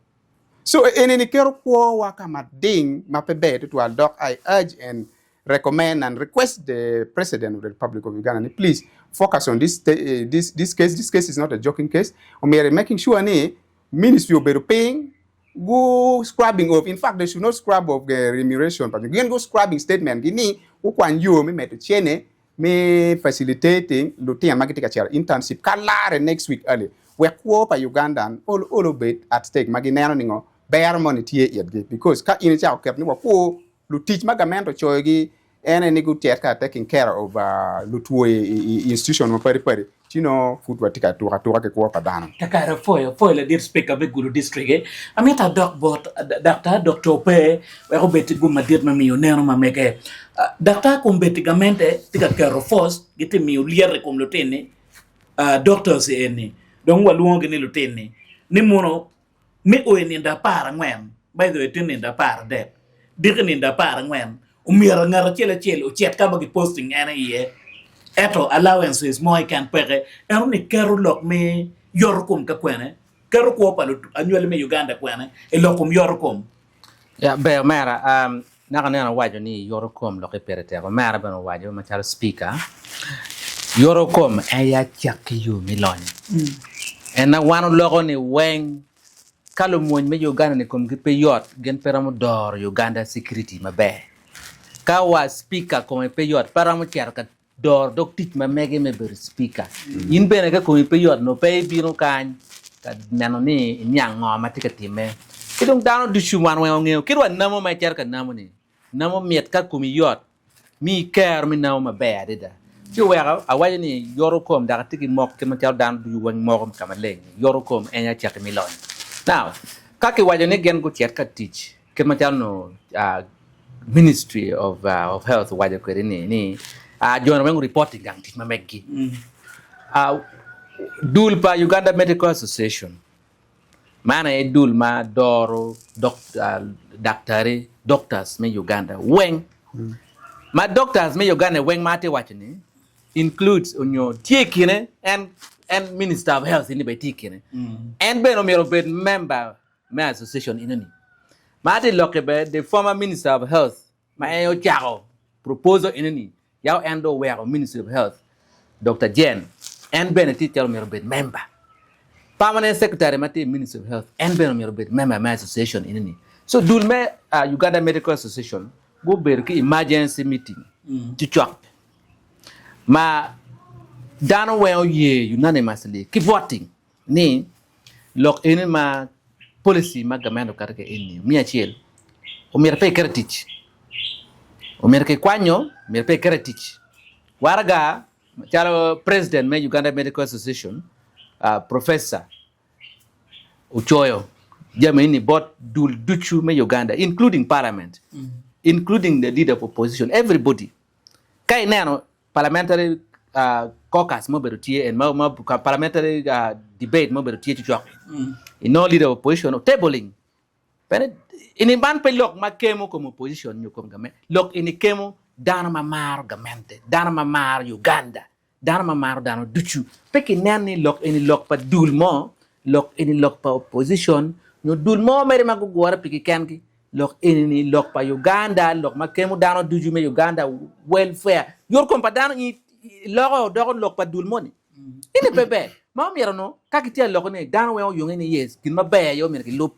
So eni ni keto kwowa ka mading ma pe ber tutwal dok I urge and recommend and request the President of the Republic of Uganda ni please focus on this, this, this case. This case is not a joking case. Omyero making sure ni ministry obedo piny gu scrubbing of, in fact they should not scrub of the remuneration pa gin gu scrubbing statement gi ni gukwany yo me medo cene me facilitating lutino ma gitye ka cito internship ka lare next week early wek kwo pa Ugandan olo olo obed at stake ma gineno ni ngo bero moni tye itgi because ka in icako keto ni wakwo lutic ma gamente ocoyogi en aye ni gucit ka taking care of lutwo i institution mapadi padi ci nongo pud watye ka tuk atuka ki kwo pa dano. Kakare apwoyo, apwoyo ladit Speaker me Gulu District. Amito adok bot Daktar Doktor Ope wek obed ki gum madit me miyo neno ma mege. Daktar kombeddi gamente tye ka keto force gitye miyo lyeto i kom lutinni doctors eni dong walwongogi ni lutinni ni mono me o i nindo aparangwen, by the way tye nindo aparadek, diki nindo aparangwen omyero ngat acel acel ocit ka ma ki posting en iye ento allowances mo keken peke ento ni keto lok me yoto kom ka kwene keto kwo pa anywali me Uganda kwene i lok kom yoto kom. Ya ber omera um, naka neno awaco ni yoto kom lokke pire tek omera bene owaco macalo speaker yoto kom aye acakki yo me lony en na wan oloko ni weng ka lumony me Uganda ni komgi pe yot gin pe romo doro Uganda security maber ka wa speaker kome pe yot pe romo cito ka Dor dog tic ma mege me bedo cipika. In bene ka komi pe yot nongo pe ibino kany ka neno ni iniang ngo ma tye ka timme. Ki dong dano ducu wan weng ongeyo kit wa namo ma icito ka namo ni, namo mit ka komi yot miyi kero me namo maber adada. Ci oweko awaco ni yoto kom dok atye ki mok kit macalo dano ducu weng moko ka maleng ni yoto kom en aye acakki me lonyo. Now, ka kiwaco ni gin gucit ka tic Kit macalo onongo Ministry of Health owaco kwede ni ni jo-ni weng guripot i gang tic ma meggi. Dul pa Uganda Medical Association man aye dul ma doro daktari, doctors, me Uganda weng. Ma doctors me Uganda weng ma atye waco ni includes onyo tye i kine en en Minister of Health ni bene tye i kine. En bene omyero obed member me association eno ni. Ma atye lokke bene the former minister of health ma en ocako proposal eno ni yako en dong oweko ministry of health Doctor Jen en bene tye calo myero obed member. Permanent secretary ma tye i ministry of health en bene myero obed member me association eno ni. So dul me Uganda Medical Association gubedo ki emergency meeting cucok ma dano weng oye unanimously ki voting ni lok eni ma policy ma gamente oketo ki eni miya acel omyero pe iket i tic omyero kikwanyo myero pe iket i tic waraga. Macalo president me Uganda Medical Association, Professor ocoyo jami eni bot dul ducu me Uganda including parliament, including the leader of opposition, everybody. Ka ineno parliamentary caucus ma obedo tye en ma parliamentary debate ma obedo tye cokcok-ki, inongo leader of opposition otabling Bene ini man pe lok ma kemo kom opposition nyo kom gamente, lok ini kemo dano ma maro gamente, dano ma maro Uganda, dano ma maro dano ducu. Pe ki nen ni lok eni lok pa dul mo, lok eni lok pa opposition nyo dul mo mere ma gugure pigi kengi. Lok eni ni lok pa Uganda, lok ma kemo dano ducu me Uganda, welfare, yot kom pa dano i loko doko lok pa dul moni. Eni pe ber. Ma omyero onongo ka kitye ka loko ni dano weng oyunge ni yes gin maber aye omyero gilub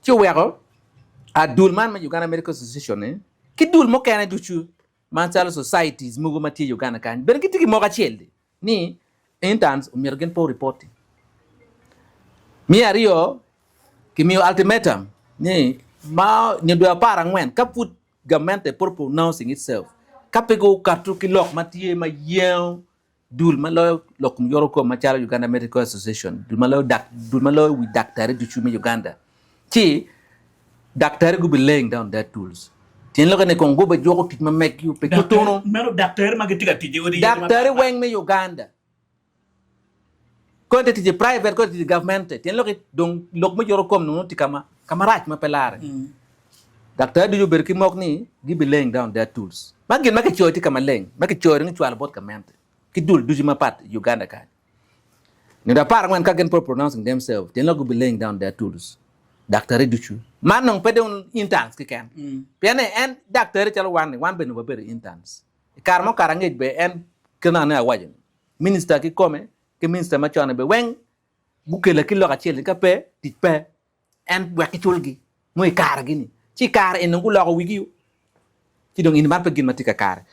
ci oweko dul man me Uganda Medical Association ni ki dul mukene ducu macalo societies mogo ma tye i Uganda kany bene gitye ki moko acel ni interns omyero gin pe oripoti. Me aryo kimiyo ultimatum ni ma nyo dwe 14 ka pud Gamente pud pronouncing itself ka pe gukato ki lok ma tye ma yengo dul ma loyo lok kom yoro kom macalo Uganda Medical Association, dul ma loyo dak, dul ma loyo wi daktari ducu me Uganda, ci daktari gubi laying down their tools. Tyen lokke ni kong gube juko tic ma meggi pe kutuno. Meno daktari ma gitye ka tic i odi yadi Daktari weng me Uganda. Koni te tic i private koni te tic i gavmente tyen lok dong lok me yot kom nongo tye ka marac ma pe lare. Daktari ducu obedo ki mok ni gibi laying down their tools. Man gin ma kicoyo tye ka maleng ma kicoyo dong kicwalo bot gamente ki dul ducu mapat i Uganda kany. Nino 14 ka gin pe pronouncing themselves tyen lok gubi laying down their tools. Daktari ducu man dong pe dong interns keken pien ni en daktari calo wan ni wan bene wabedo interns. I kare ma okato angec bene en kit ma awaco ni Minista kikome ki minista macon-ni bene weng gukela ki lok acel ni ka pe, tic pe, en wek kiculgi nongo i karegi-ni. Ci i kare eni dong guloko wigi-o, ci dong eni man pe gin ma tye kakare.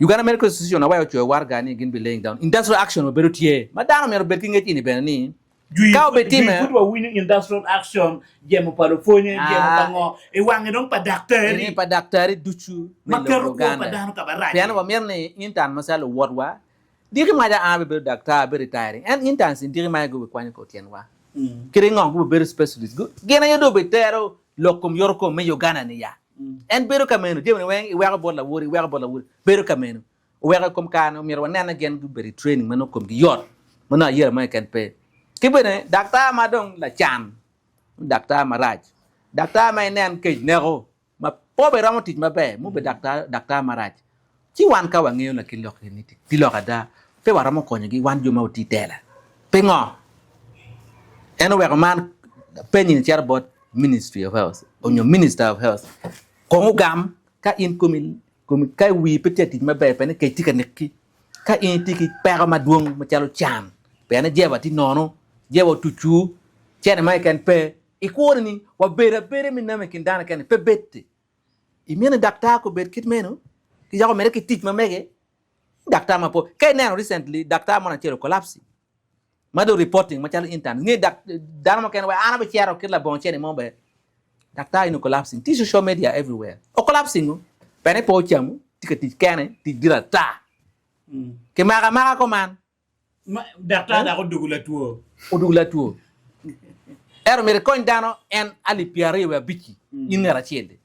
Uganda Medical Association awaco ocoyo waraga ni gin bi laying down industrial action obedo tye ma dano myero obed ki ngec eni bene ni Jwi ka jwi obitime pud wawinyo industrial action, jemo pa lupwonye, jemo pa ngo, i wange dong pa ini daktari pa daktari ducu me ma lobo keto kwo pa Uganda. dano ka Pien marac-ci. wamito ni intern macalo luwotwa Diki maca an abibedo daktar, abedo retiring. En interns in diki maca gubikwanyo kor tyenwa. Kit ngo gubibedo specialist. Gin aye dong obitero lok kom yoto kom me Uganda ni ya. En bedo ka meno, jami ni weng iweko bot lawoti, iweko bot lawoti, bedo ka meno. Oweko i kom kare ni omyero wanen ni gin gubedo i training ma nongo komgi yot, ma nongo ayela mo keken pe. Ki bene daktar ma dong lacan, daktar marac, daktar ma inen kec neko, ma pe obiromo tic maber, mubedo daktar marac, ci wan ka wangeyo lakit lok eni ki lok ada, pe waromo konyogi wan jo ma watye i tela. Pingo? En oweko man penyi ni cito bot Ministry of Health onyo Minister of Health kong ogam ka in komi komi ka wii pe tye ka tic maber pien ni kec tye ka neki, ka in itye ki peko madwong macalo can pien ni jeba tye nono, jeba otucu, cene mo keken pe. I kwoni ni, wabedo abeda me namo i kin dano keken-ni pe bed-di. Imito ni daktar gubed kit meno, ki yako omedde ki tic ma mege? Daktar mapol. Ka ineno recently, daktar mono acel okolapsi ma dong reporting macalo intern. Nge dak dano mukene wai an abicito kit labongo cene mo be. Daktar in okolapsing. Tye social media everywhere. Okolapsing o. Pene pe ocamo, tye ka tic kene, tic gire ata. Kimako amaka kuman. Daktar dok odwogo latwo. Odwogo latwo. Ento myero ikony dano en alip pyeraryo wiye abic-ci, in ngat acel-li.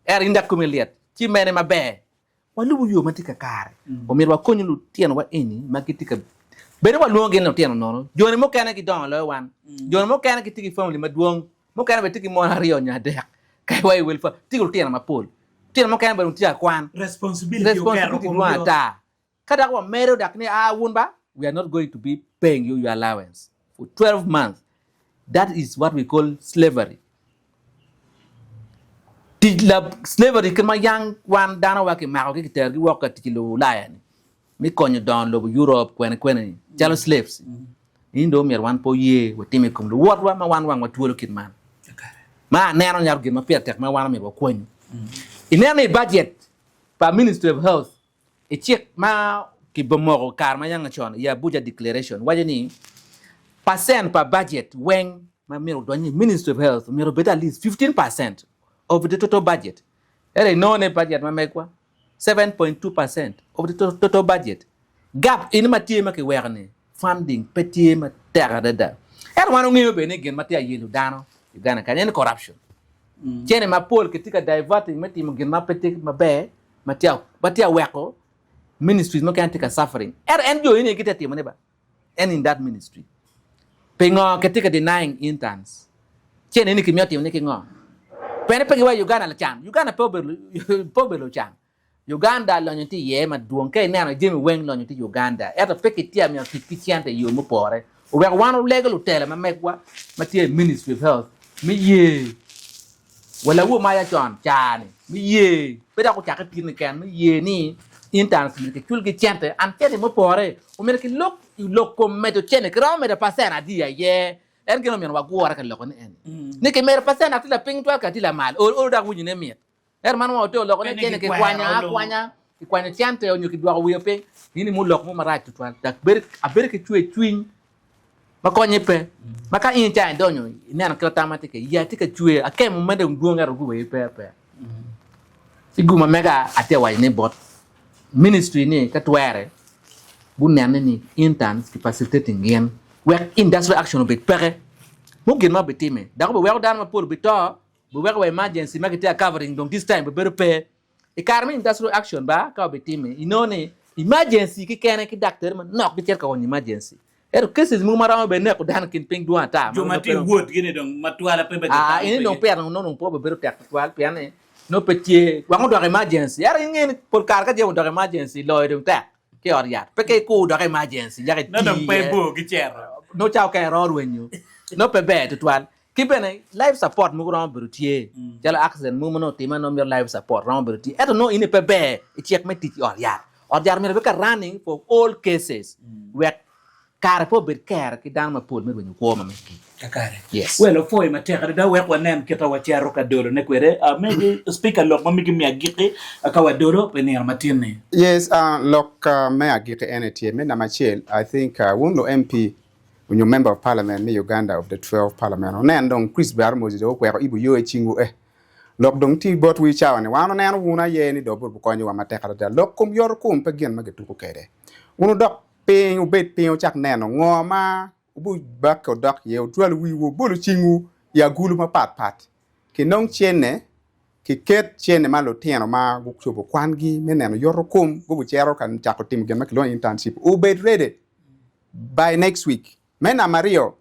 Ento in dok komi lyet, ci mene maber. Walubo yo ma tye kakare. Omyero wakonyu lutinowa eni ma gitye ka bedo walwongo gin ni lutino nono. Joni mukene gidongo loyo wan. Joni mukene gitye ki famili madwong. Mukene bene tye ki mon aryo nyo adek. Kadi wa i wel famili, tye ki lutino mapol. Lutino mukene bene tye ka kwan. Responsibility oketo Responsibility dwong komgi. ata. Ka dok wamedo dok ni aa wun ba, we are not going to be paying you your allowance for 12 months. That is what we call slavery. Tic la slavery kit ma yang wan dano wa kimakogi kiterogi woko ka tic i lobo Ulaya ni me konyo dongo lobo Europe kwene kwene ni calo slaves. In dong omyero wan pe oye watim i kom luwotwa ma wan wangwa twolo kit man. Ma aneno nyalo gin ma pire tek ma wan omyero wakwanyu. Ineno ni i budget pa Ministry of Health I cik ma kibomoko i kare ma yanga con i Abuja Declaration waco ni percent pa budget weng ma myero odony i Ministry of Health myero obed at least 15% of the total budget. Ento inongo ni budget ma megwa 7.2% of the total budget. Gap eni ma tye ma kiweko ni funding pe tye matek adada. Ento wan wangeyo bene ni gin ma tye ka yelo dano i Uganda kany en corruption. Cene mapol kitye ka diverting me timo gin ma pe tye maber ma tye ka weko ministries mukene tye ka suffering. Ento en jo eni gitye ka timone ba en in that ministry. Pingo kitye ka denying interns? Cene eni kimito timone ki ngo? Pene pe giwaco Uganda lacan. Uganda pe obedo lucan. Uganda lonyo tye iye madwong ka ineno jami weng lonyo tye Uganda ento pe kitye miyo tic ki cente i yo mupore oweko wan olego lutela ma megwa ma tye i ministry of health me ye wa lawo maca con caa ni me ye pe dok ocake tin keken me ye ni interns myero ki cul gi cente and cente mupore omyero ki lok i lok kom medo cente kiromo medo percent adi aye en gin omyero wagure ka loko ni eni ni kimedo percent dok tye lapiny twal ka tye lamal olo olo dok winyo ne mit. Ento man wa ote oloko ni cente kikwanyo akwanya, kikwanyo cente onyo kidwoko wiye piny. Nini mu lok mo marac tutwal. Dok bedo, abedo ki cwer cwiny ma konye pe. Ma ka in ca idonyo, ineno kit tam atye kwede, iya tye ka cwer, akemo ma dong dwong ento guweyi pe apeya. Ci gum ma mega atye ka waco ni bot ministry ni ka twere gunene ni interns ki facilitating gin wek industrial action obed peke. Mo gin ma obitime dok obiweko dano mapol obito Biweko wa emergency ma kitye ka covering dong this time bibedo pe. I kare me industrial action ba ka obitime inongo ni emergency kikene ki daktari manok gicito ka onyo emergency. Ento cases mogo ma romo bene neko dano i kin piny dwong ata. Jo ma tye i ward gini dong matwala pe bene Aa, gitamo ini dong pigi. pire nongo dong pe obibedo tek tutwal pien ni nongo pe tye wang odok emergency. Ento inge ni pol kare ka jami odok emergency loyo dong tek ki i ot yat. Pe ka ikur dok emergency yaka Nongo iti dong pe iye. bor gicito. Nongo cawa okene romo rwenyo. Nongo pe ber tutwal. Ki bene life support mogo romo bedo tye calo accident mogo ma nongo otime nongo mito life support romo bedo tye ento nongo in pe ber i cik me tic i ot yat. Ot yat myero obed ka running for all cases wek kare pe obed ker ki dano mapol me rwenyo kwo ma megi. Kakare. Yes. Well, opwoyo matek adada wek wanen kit ma wacito ka dolone kwede. Uh, megi speaker lok ma megi me agikki uh, ka wadolo pi nino matin-ni. Yes, uh, lok uh, me agikki ene tye me namba acel, I think uh, wun lu MP onyo member of parliament me Uganda of the 12 parliament onen dong Chris Barmozi dong okweko ibo yo icingwu eh lok dong tye bot wu icawa ni wan oneno wun aye ni dong bukonyo wa matek adada lok kom yoto kom pe gin ma gituko kede wun wudok piny wubed piny wucak neno ngo ma wububakke wudok iye wutwal wiwu wubolo cingwu i agulu mapat pat kinong cene kiket cene ma lutino ma gucobo kwangi me neno yoto kom gubucito ka cako timo gin ma kilwongo ni internship obed ready by next week. Me namba aryo,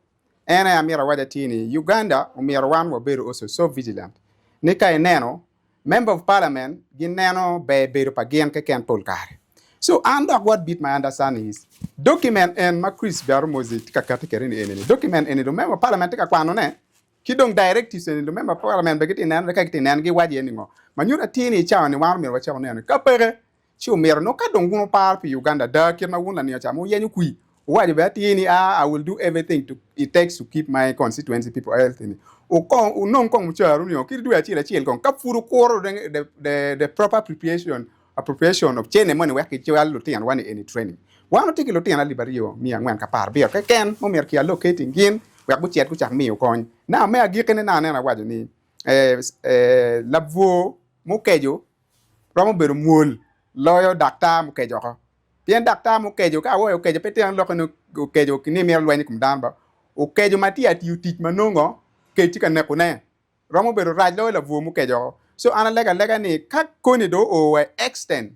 en aye amito awac atir ni Uganda omyero wan wabedo also so vigilant ni ka ineno member of parliament gineno ber bedo pa gin keken pol kare. So an dok what bit my understanding is document en ma Chris Biarumozi tye ka kati kwede ni eni ni document eni dong member of parliament tye ka kwano ne ki dong directives eni dong member of parliament bene gitye neno ne ka gitye neno giwaco iye ni ngo ma nyuto atir ni i cawa ni wan omyero wacako neno ka peke Ci omyero nongo ka dong wun wuparo pi Uganda ada kit ma wun laniyo ca ma wuyenyo kwi wuwaco bene atir ni ah I will do everything to it takes to keep my constituency people healthy ni wukong wunong kong mucara nio kit dwe acel acel kong ka pud wukuro the, the, the proper preparation appropriation of cene moni wek kicwal lutino wa ni eni training. Wan watye ki lutino alip aryo miya angwen ki apar abiro keken ma omyero ki allocating gin wek gucit gucak miyo kony. Now me agikine na aneno awaco ni eh, eh, labwor mukeco romo bedo mwol loyo daktar mukeco oko. Pien daktar mukeco, ka awoyo okeco pe tyen lokke ni okeco ni mito lweny i kom dano ba. Okeco ma tye atiyo tic ma nongo kec tye ka nekone romo bedo rac loyo labwor mukeco oko. So an alego alega ni ka koni dong oo wa i extent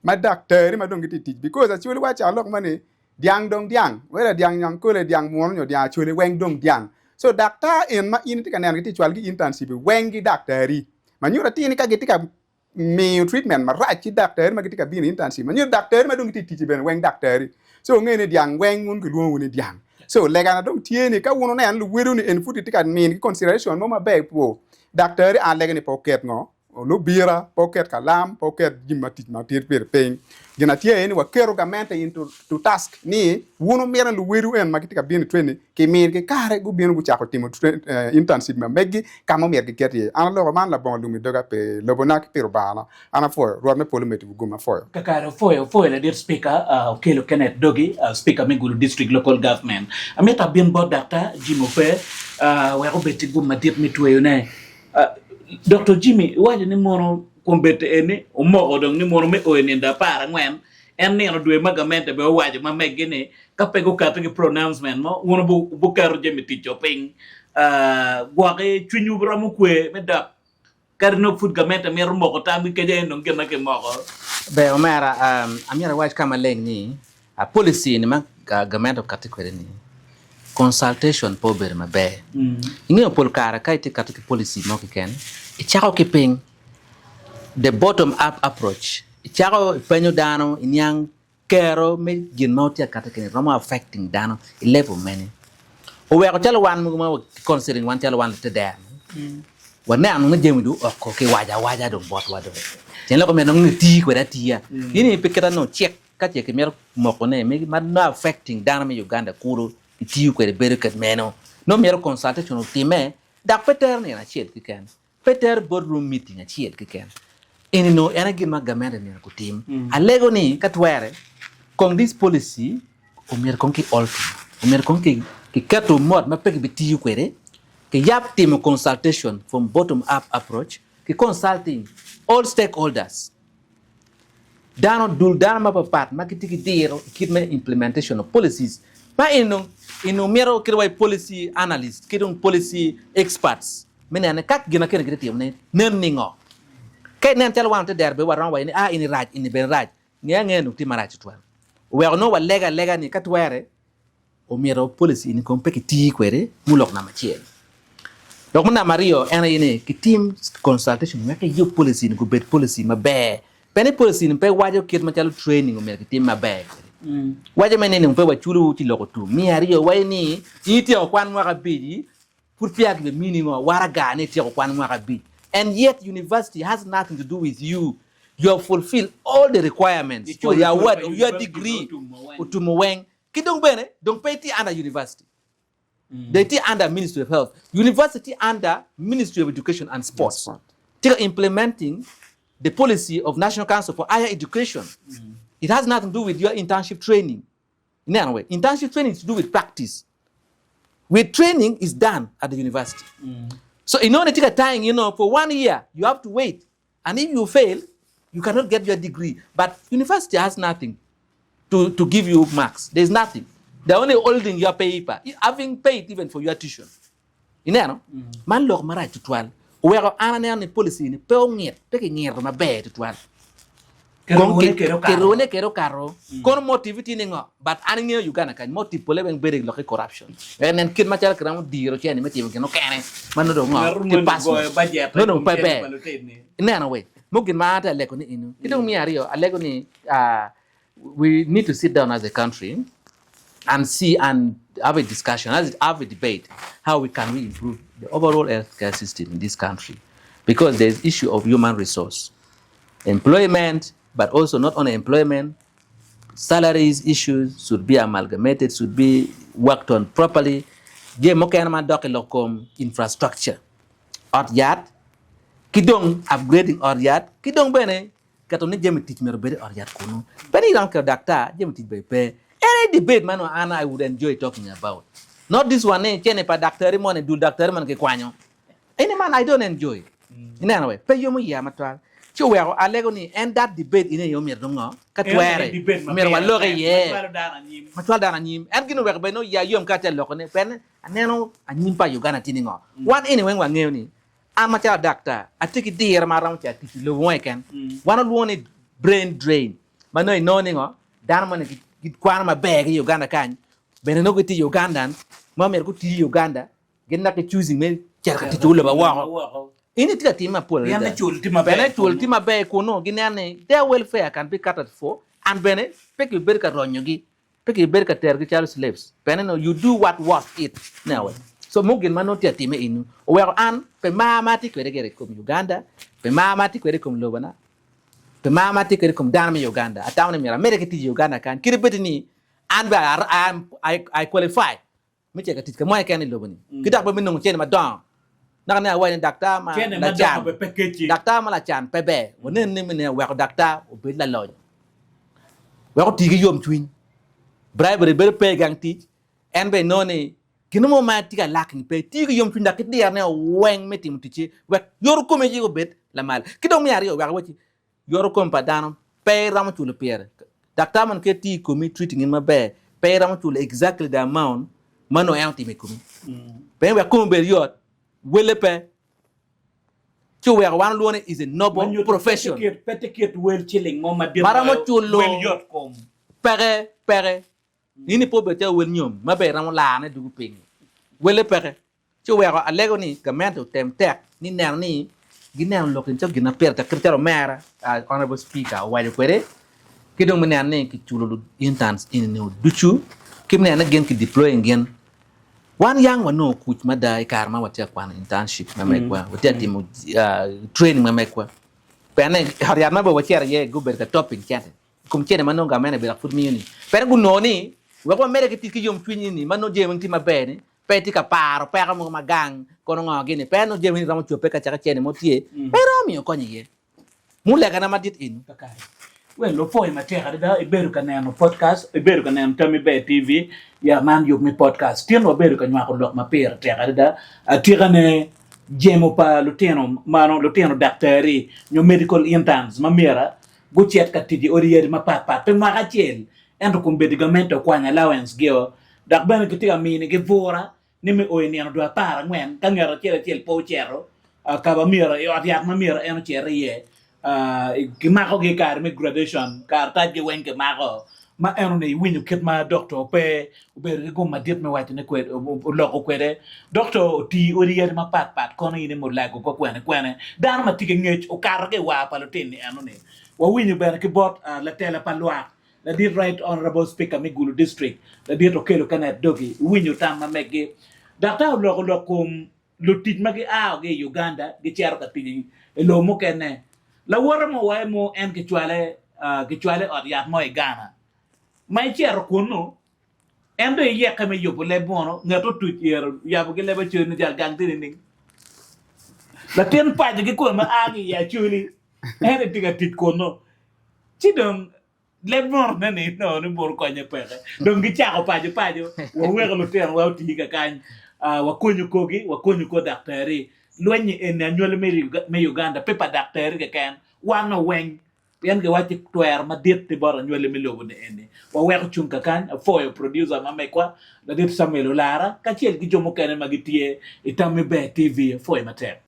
ma daktari ma dong gitye i tic because Acholi waco lok mo ni dyang dong dyang whether dyang nyangkole, dyang munu nyo dyang Acholi weng dong dyang. So daktar en ma in itye ka neno gitye ka cwalo ki internship weng gi daktari. Ma nyuto atir ni ka gitye ka miyo treatment marac ki daktari ma gitye ka bino i internship ma nyuto daktari ma dong gitye i tic-ci bene weng daktari. So wunge ni dyang weng wun kilwongowu ni dyang. So legana dong tye ni ka wun wuneno luwedo ni eni pud gitye ka minigi consideration mo maber pwo daktari an alego ni pe oket ngo lubira, pe oket kalam, pe oket jami ma tic ma tye pire piny. Gin atye aye ni waketo gamente into to task ni wun wumito ni luwedo eni ma gitye ka bino i training Kiminigi kare gubino gucako timo internship ma meggi ka ma omyero giket iye. An aloko man labongo lum i doga pi lobona ki pi Rubangana. An apwoyo. Rwot me polo omeddi gum. Apwoyo. Kakare opwoyo opwoyo ladit Speaker Okello Kenneth Dogi, Speaker me Gulu District Local Government. Amito abin bot Daktar Jimmy Oper wek obed ki gum madit me tweyone. Doktor Jimmy iwaco ni mono kombeddi eni omoko dong ni mono me o i nindo aparangwen. En nino dwe ma gamente bene owaco ma meggi ni ka pe guketo ki pronouncement mo, wun wubuketo jami tic-co piny. Gwoki cwinywu romo kwe me dok kadi nongo pud gamente mito moko tamgi keca en dong gin ma kimoko. Ber omera, amyero awac ka maleng ni policy ni ma gamente okati kwede ni consultation pe obedo maber. Ingeyo pol kare ka itye ka kati ki policy mo keken, icako ki piny. The bottom up approach, icako ipenyo dano iniang kero me gin ma wutye ka kati kwede-ni romo affecting dano i level mene. Oweko calo wan mogo ma considering wan calo wan lutedero waneno ni jami dong oko kiwaco awaca dong botwa dong tyen lok myero nongo iti kwede atiya. In pe kita nongo cik ka ce kimito mokone ma nongo affecting dano me Uganda kulu kitiyo kwede bedo kit meno nongo myero consultation otime dok pe tero nino acel keken. Pe tero board room meeting acel keken. Eni nongo en aye gin ma gamente myero gutim. Alego ni ka twere kong this policy omyero kong ki alter, omyero kong ki keto mot ma pe kibitiyo kwede, kiyab timo consultation from bottom up approach ki consulting all stakeholders. Dano, dul dano mapapat ma gitye ki diro i kit me implementation of policies ma eni dong eni omyero kit wa i policy analyst ki dong policy experts me neno ni ka gin ma kene gitye timo ne nen ningo. Ka inen calo wan otedero bene waromo waco ni ah eni rac eni bene rac nge angeya dong tye marac tutwal. Oweko nongo walega alega ni ka twere Omyero policy eni kong pe kiti kwede mulok namba acel. Dok me namba aryo en aye ni kitim consultation wek kiyub policy eni gubed policy maber. Pe ni policy eni pe waco kit macalo training omyero kitim maber kwede. Waco mere ni pe waculowu ci lok otum. Me aryo waco ni in ityeko kwan mwaka abic pud peya kibimini ngo waraga ni ityeko kwan mwaka abic and yet university has nothing to do with you. You have fulfilled all the requirements for the award of your degree otumo weng. Ki dong bene, dong pe itye under university. Dong itye under Ministry of Health. University tye under Ministry of Education and Sports. Tye ka implementing the policy of National Council for Higher Education. It has nothing to do with your internship training. Ineno we? Internship training is to do with practice. With training is done at the university. So inongo ni tye ka tying you know, for one year, you have to wait. And if you fail, you cannot get your degree. But university has nothing to, to give you marks. There's nothing. They're only holding your paper, having paid even for your tuition. Ineno? Man lok marac tutwal. Oweko an aneno ni policy ni pe ongit, pe kingito maber tutwal. Kirune kede okato. Kono motive tye ni ngo? But an ingeyo Uganda kany motive pole weng bedo i lok ki corruption. Wek nen kit macalo kiromo diro cene me timo gin mukene ma nongo dong ngo tye personal. Nongo dong pe ber. Ineno we? Mo gin ma an atye alego ni eno. Ki dong me aryo alego ni we need to sit down as a country and see and have a discussion, have a debate how we can we improve the overall health care system in this country because there is issue of human resource. Employment but also not only employment salaries issues should be amalgamated should be worked on properly jami mukene ma dok i lok kom infrastructure ot yat ki dong upgrading ot yat ki dong bene keto ni jami tic myero obed i ot yat kunu pe ni iromo keto daktar jami tic bene pe any debate ma nongo an I would enjoy talking about not this one ni cene pa daktari moni dul daktari moni kikwanyo Eni man I don't enjoy. Ineno we, pe yomo iya matwal. Ci oweko alego ni en that debate eni aye omyero dong ngo, ka twere, omyero walok iye. Ma cwalo dano anyim. En gin oweko bene nongo iya yom ka atye ka loko ne, pien aneno anyim pa Uganda tye ni ngo. Wan eni weng wangeyo ni an macalo daktar, atye ki diro ma aromo cito tic i lobo mo keken. Wan walwongo ni brain drain, ma nongo inongo ni ngo, dano moni gikwano maber ki i Uganda kany, bene nongo gitye Ugandan, ma myero guti i Uganda, Gin dok gicuzi me cito ka tic lobo woko. In itye ka time mapol adada. Bene cul tye maber kunu gineno ni their welfare can be catered for and bene pe kibibedo ka ronyogi, pe kibibedo ka terogi calo slaves. Bene no you do what worth it anyway. So mo gin ma nongo tye ka time enu oweko an pe mar ma atye kwede gire i kom Uganda, pe mar ma atye kwede i kom lobona, pe mar ma atye kwede i kom dano me Uganda. Atamo ni myero amedde ki tic i Uganda kany kadi bed ni an bene I qualify me cito ka tic ka mo keken i lobo-ni, ki dok bene me nongo cente madongo. Naka ne awaco ni daktar ma lacan, daktar ma lacan pe ber. Wanen ni me weko daktar obed lalonyo, wek oti ki yomcwiny. Bribery bedo pe i gang tic, en bene inongo ni gin mo ma tye ka lacking pe. Tiyo ki yomcwiny dok ki dirone weng me timo ticce wek yoto kome ci obed lamal. Ki dong me aryo, wek awacci, Yoto kom pa dano pe iromo culo pire. Daktar man ka etiyo i komi treating in maber pe iromo culo exactly the amount ma nongo en otimo i komi. Pien wek komi obed yot wele pe ci oweko wan olwongo ni is a noble profession. Pe tye kit wel ciling mo madit Ma romo loyo culo wel yot kom. Peke, peke. In ipe obedo calo wel nyom ma bene iromo larone dugo piny. Wele peke. Ci oweko alego ni gamente otem tek ni neno ni gineno lok eni calo gin ma pire tek kit macalo omera Honourable Speaker owaco kwede ki dong me neno ni kiculo lu interns eni ducu ki me neno ni gin ki deploying gin. Wan yang wanongo kuc mada i kare ma watye ka kwano internship ma megwa, watye ka timo training ma megwa pien ni ot yat ma bene wacito iye gubedo ka topping cente. I kom cente ma nongo gamente bene dok pud miyo-ni. Pien gunongo ni wek wamedde ki tic ki yomcwiny ni ma nongo jami weng tye maber-ni, pe itye ka paro peko mogo ma gang kono ngo gini, pe nongo jami romo cobbe ka caka cente mo tye, pe iromo miyo kony iye. Mulegana madit eni. Kakare. Well, opwoyo matek adada, ibedo ka neno podcast, ibedo ka neno Tammi Ber TV, ya man yub me podcast. Tin wabedo ka nywako lok ma pire tek adada, atikane jemo pa lutino mano lutino daktari nyo medical interns ma myera gucit ka tic i odi yadi mapatpat pi mwaka acel ento kombeddi gamente okwanyo allowance gio dok bene gitye ka minigi bura ni me o i nino dwe 14 ka ngat acel acel pe ocito ka ma myero i ot yat ma myero en ocit iye kimakogi i kare me graduation karatacgi weng kimako ma enoni iwinyo kit ma dokto pe obedo ki gum madit me wacone kwede oloko kwede dokto oti i odi yadi mapatpat kono in i Mulago kwo kwene kwene dano ma tye ki ngec okato ki i war pa lutinni enoni wawinyo bene ki bot latela pa lwak ladit Right Honourable Speaker me Gulu District ladit Okello Kenneth Dogi iwinyo tam ma meggi daktar oloko lok kom lutic ma gia ki i Uganda gicito ka tic i lobo mukene lawote mo waye mo en kicwale kicwale i ot yat mo i Ghana ma icito kunnu en dong iyeke me yubo leb munu ngat otuc iro yabo ki leb Acholi ni jal gang tye nining latin paco ki kome ma a ki i Acholi en aye tye ka tic kunnu ci dong leb munu ne ni nongo ni munu konye peke dong gicako paco paco waweko lutinowa oti kakany wakonyo korgi wakonyo kor daktari lweny-nyi eni anywali me Uganda pe pa daktari keken wan weng Pien giwacci twero madit tye bot anywali me lobo-ni eni. Waweko cung kakany, apwoyo producer ma megwa, Ladit Samuel Olara, kacel ki jo mukene ma gitye i Tammi Ber TV. Apwoyo matek.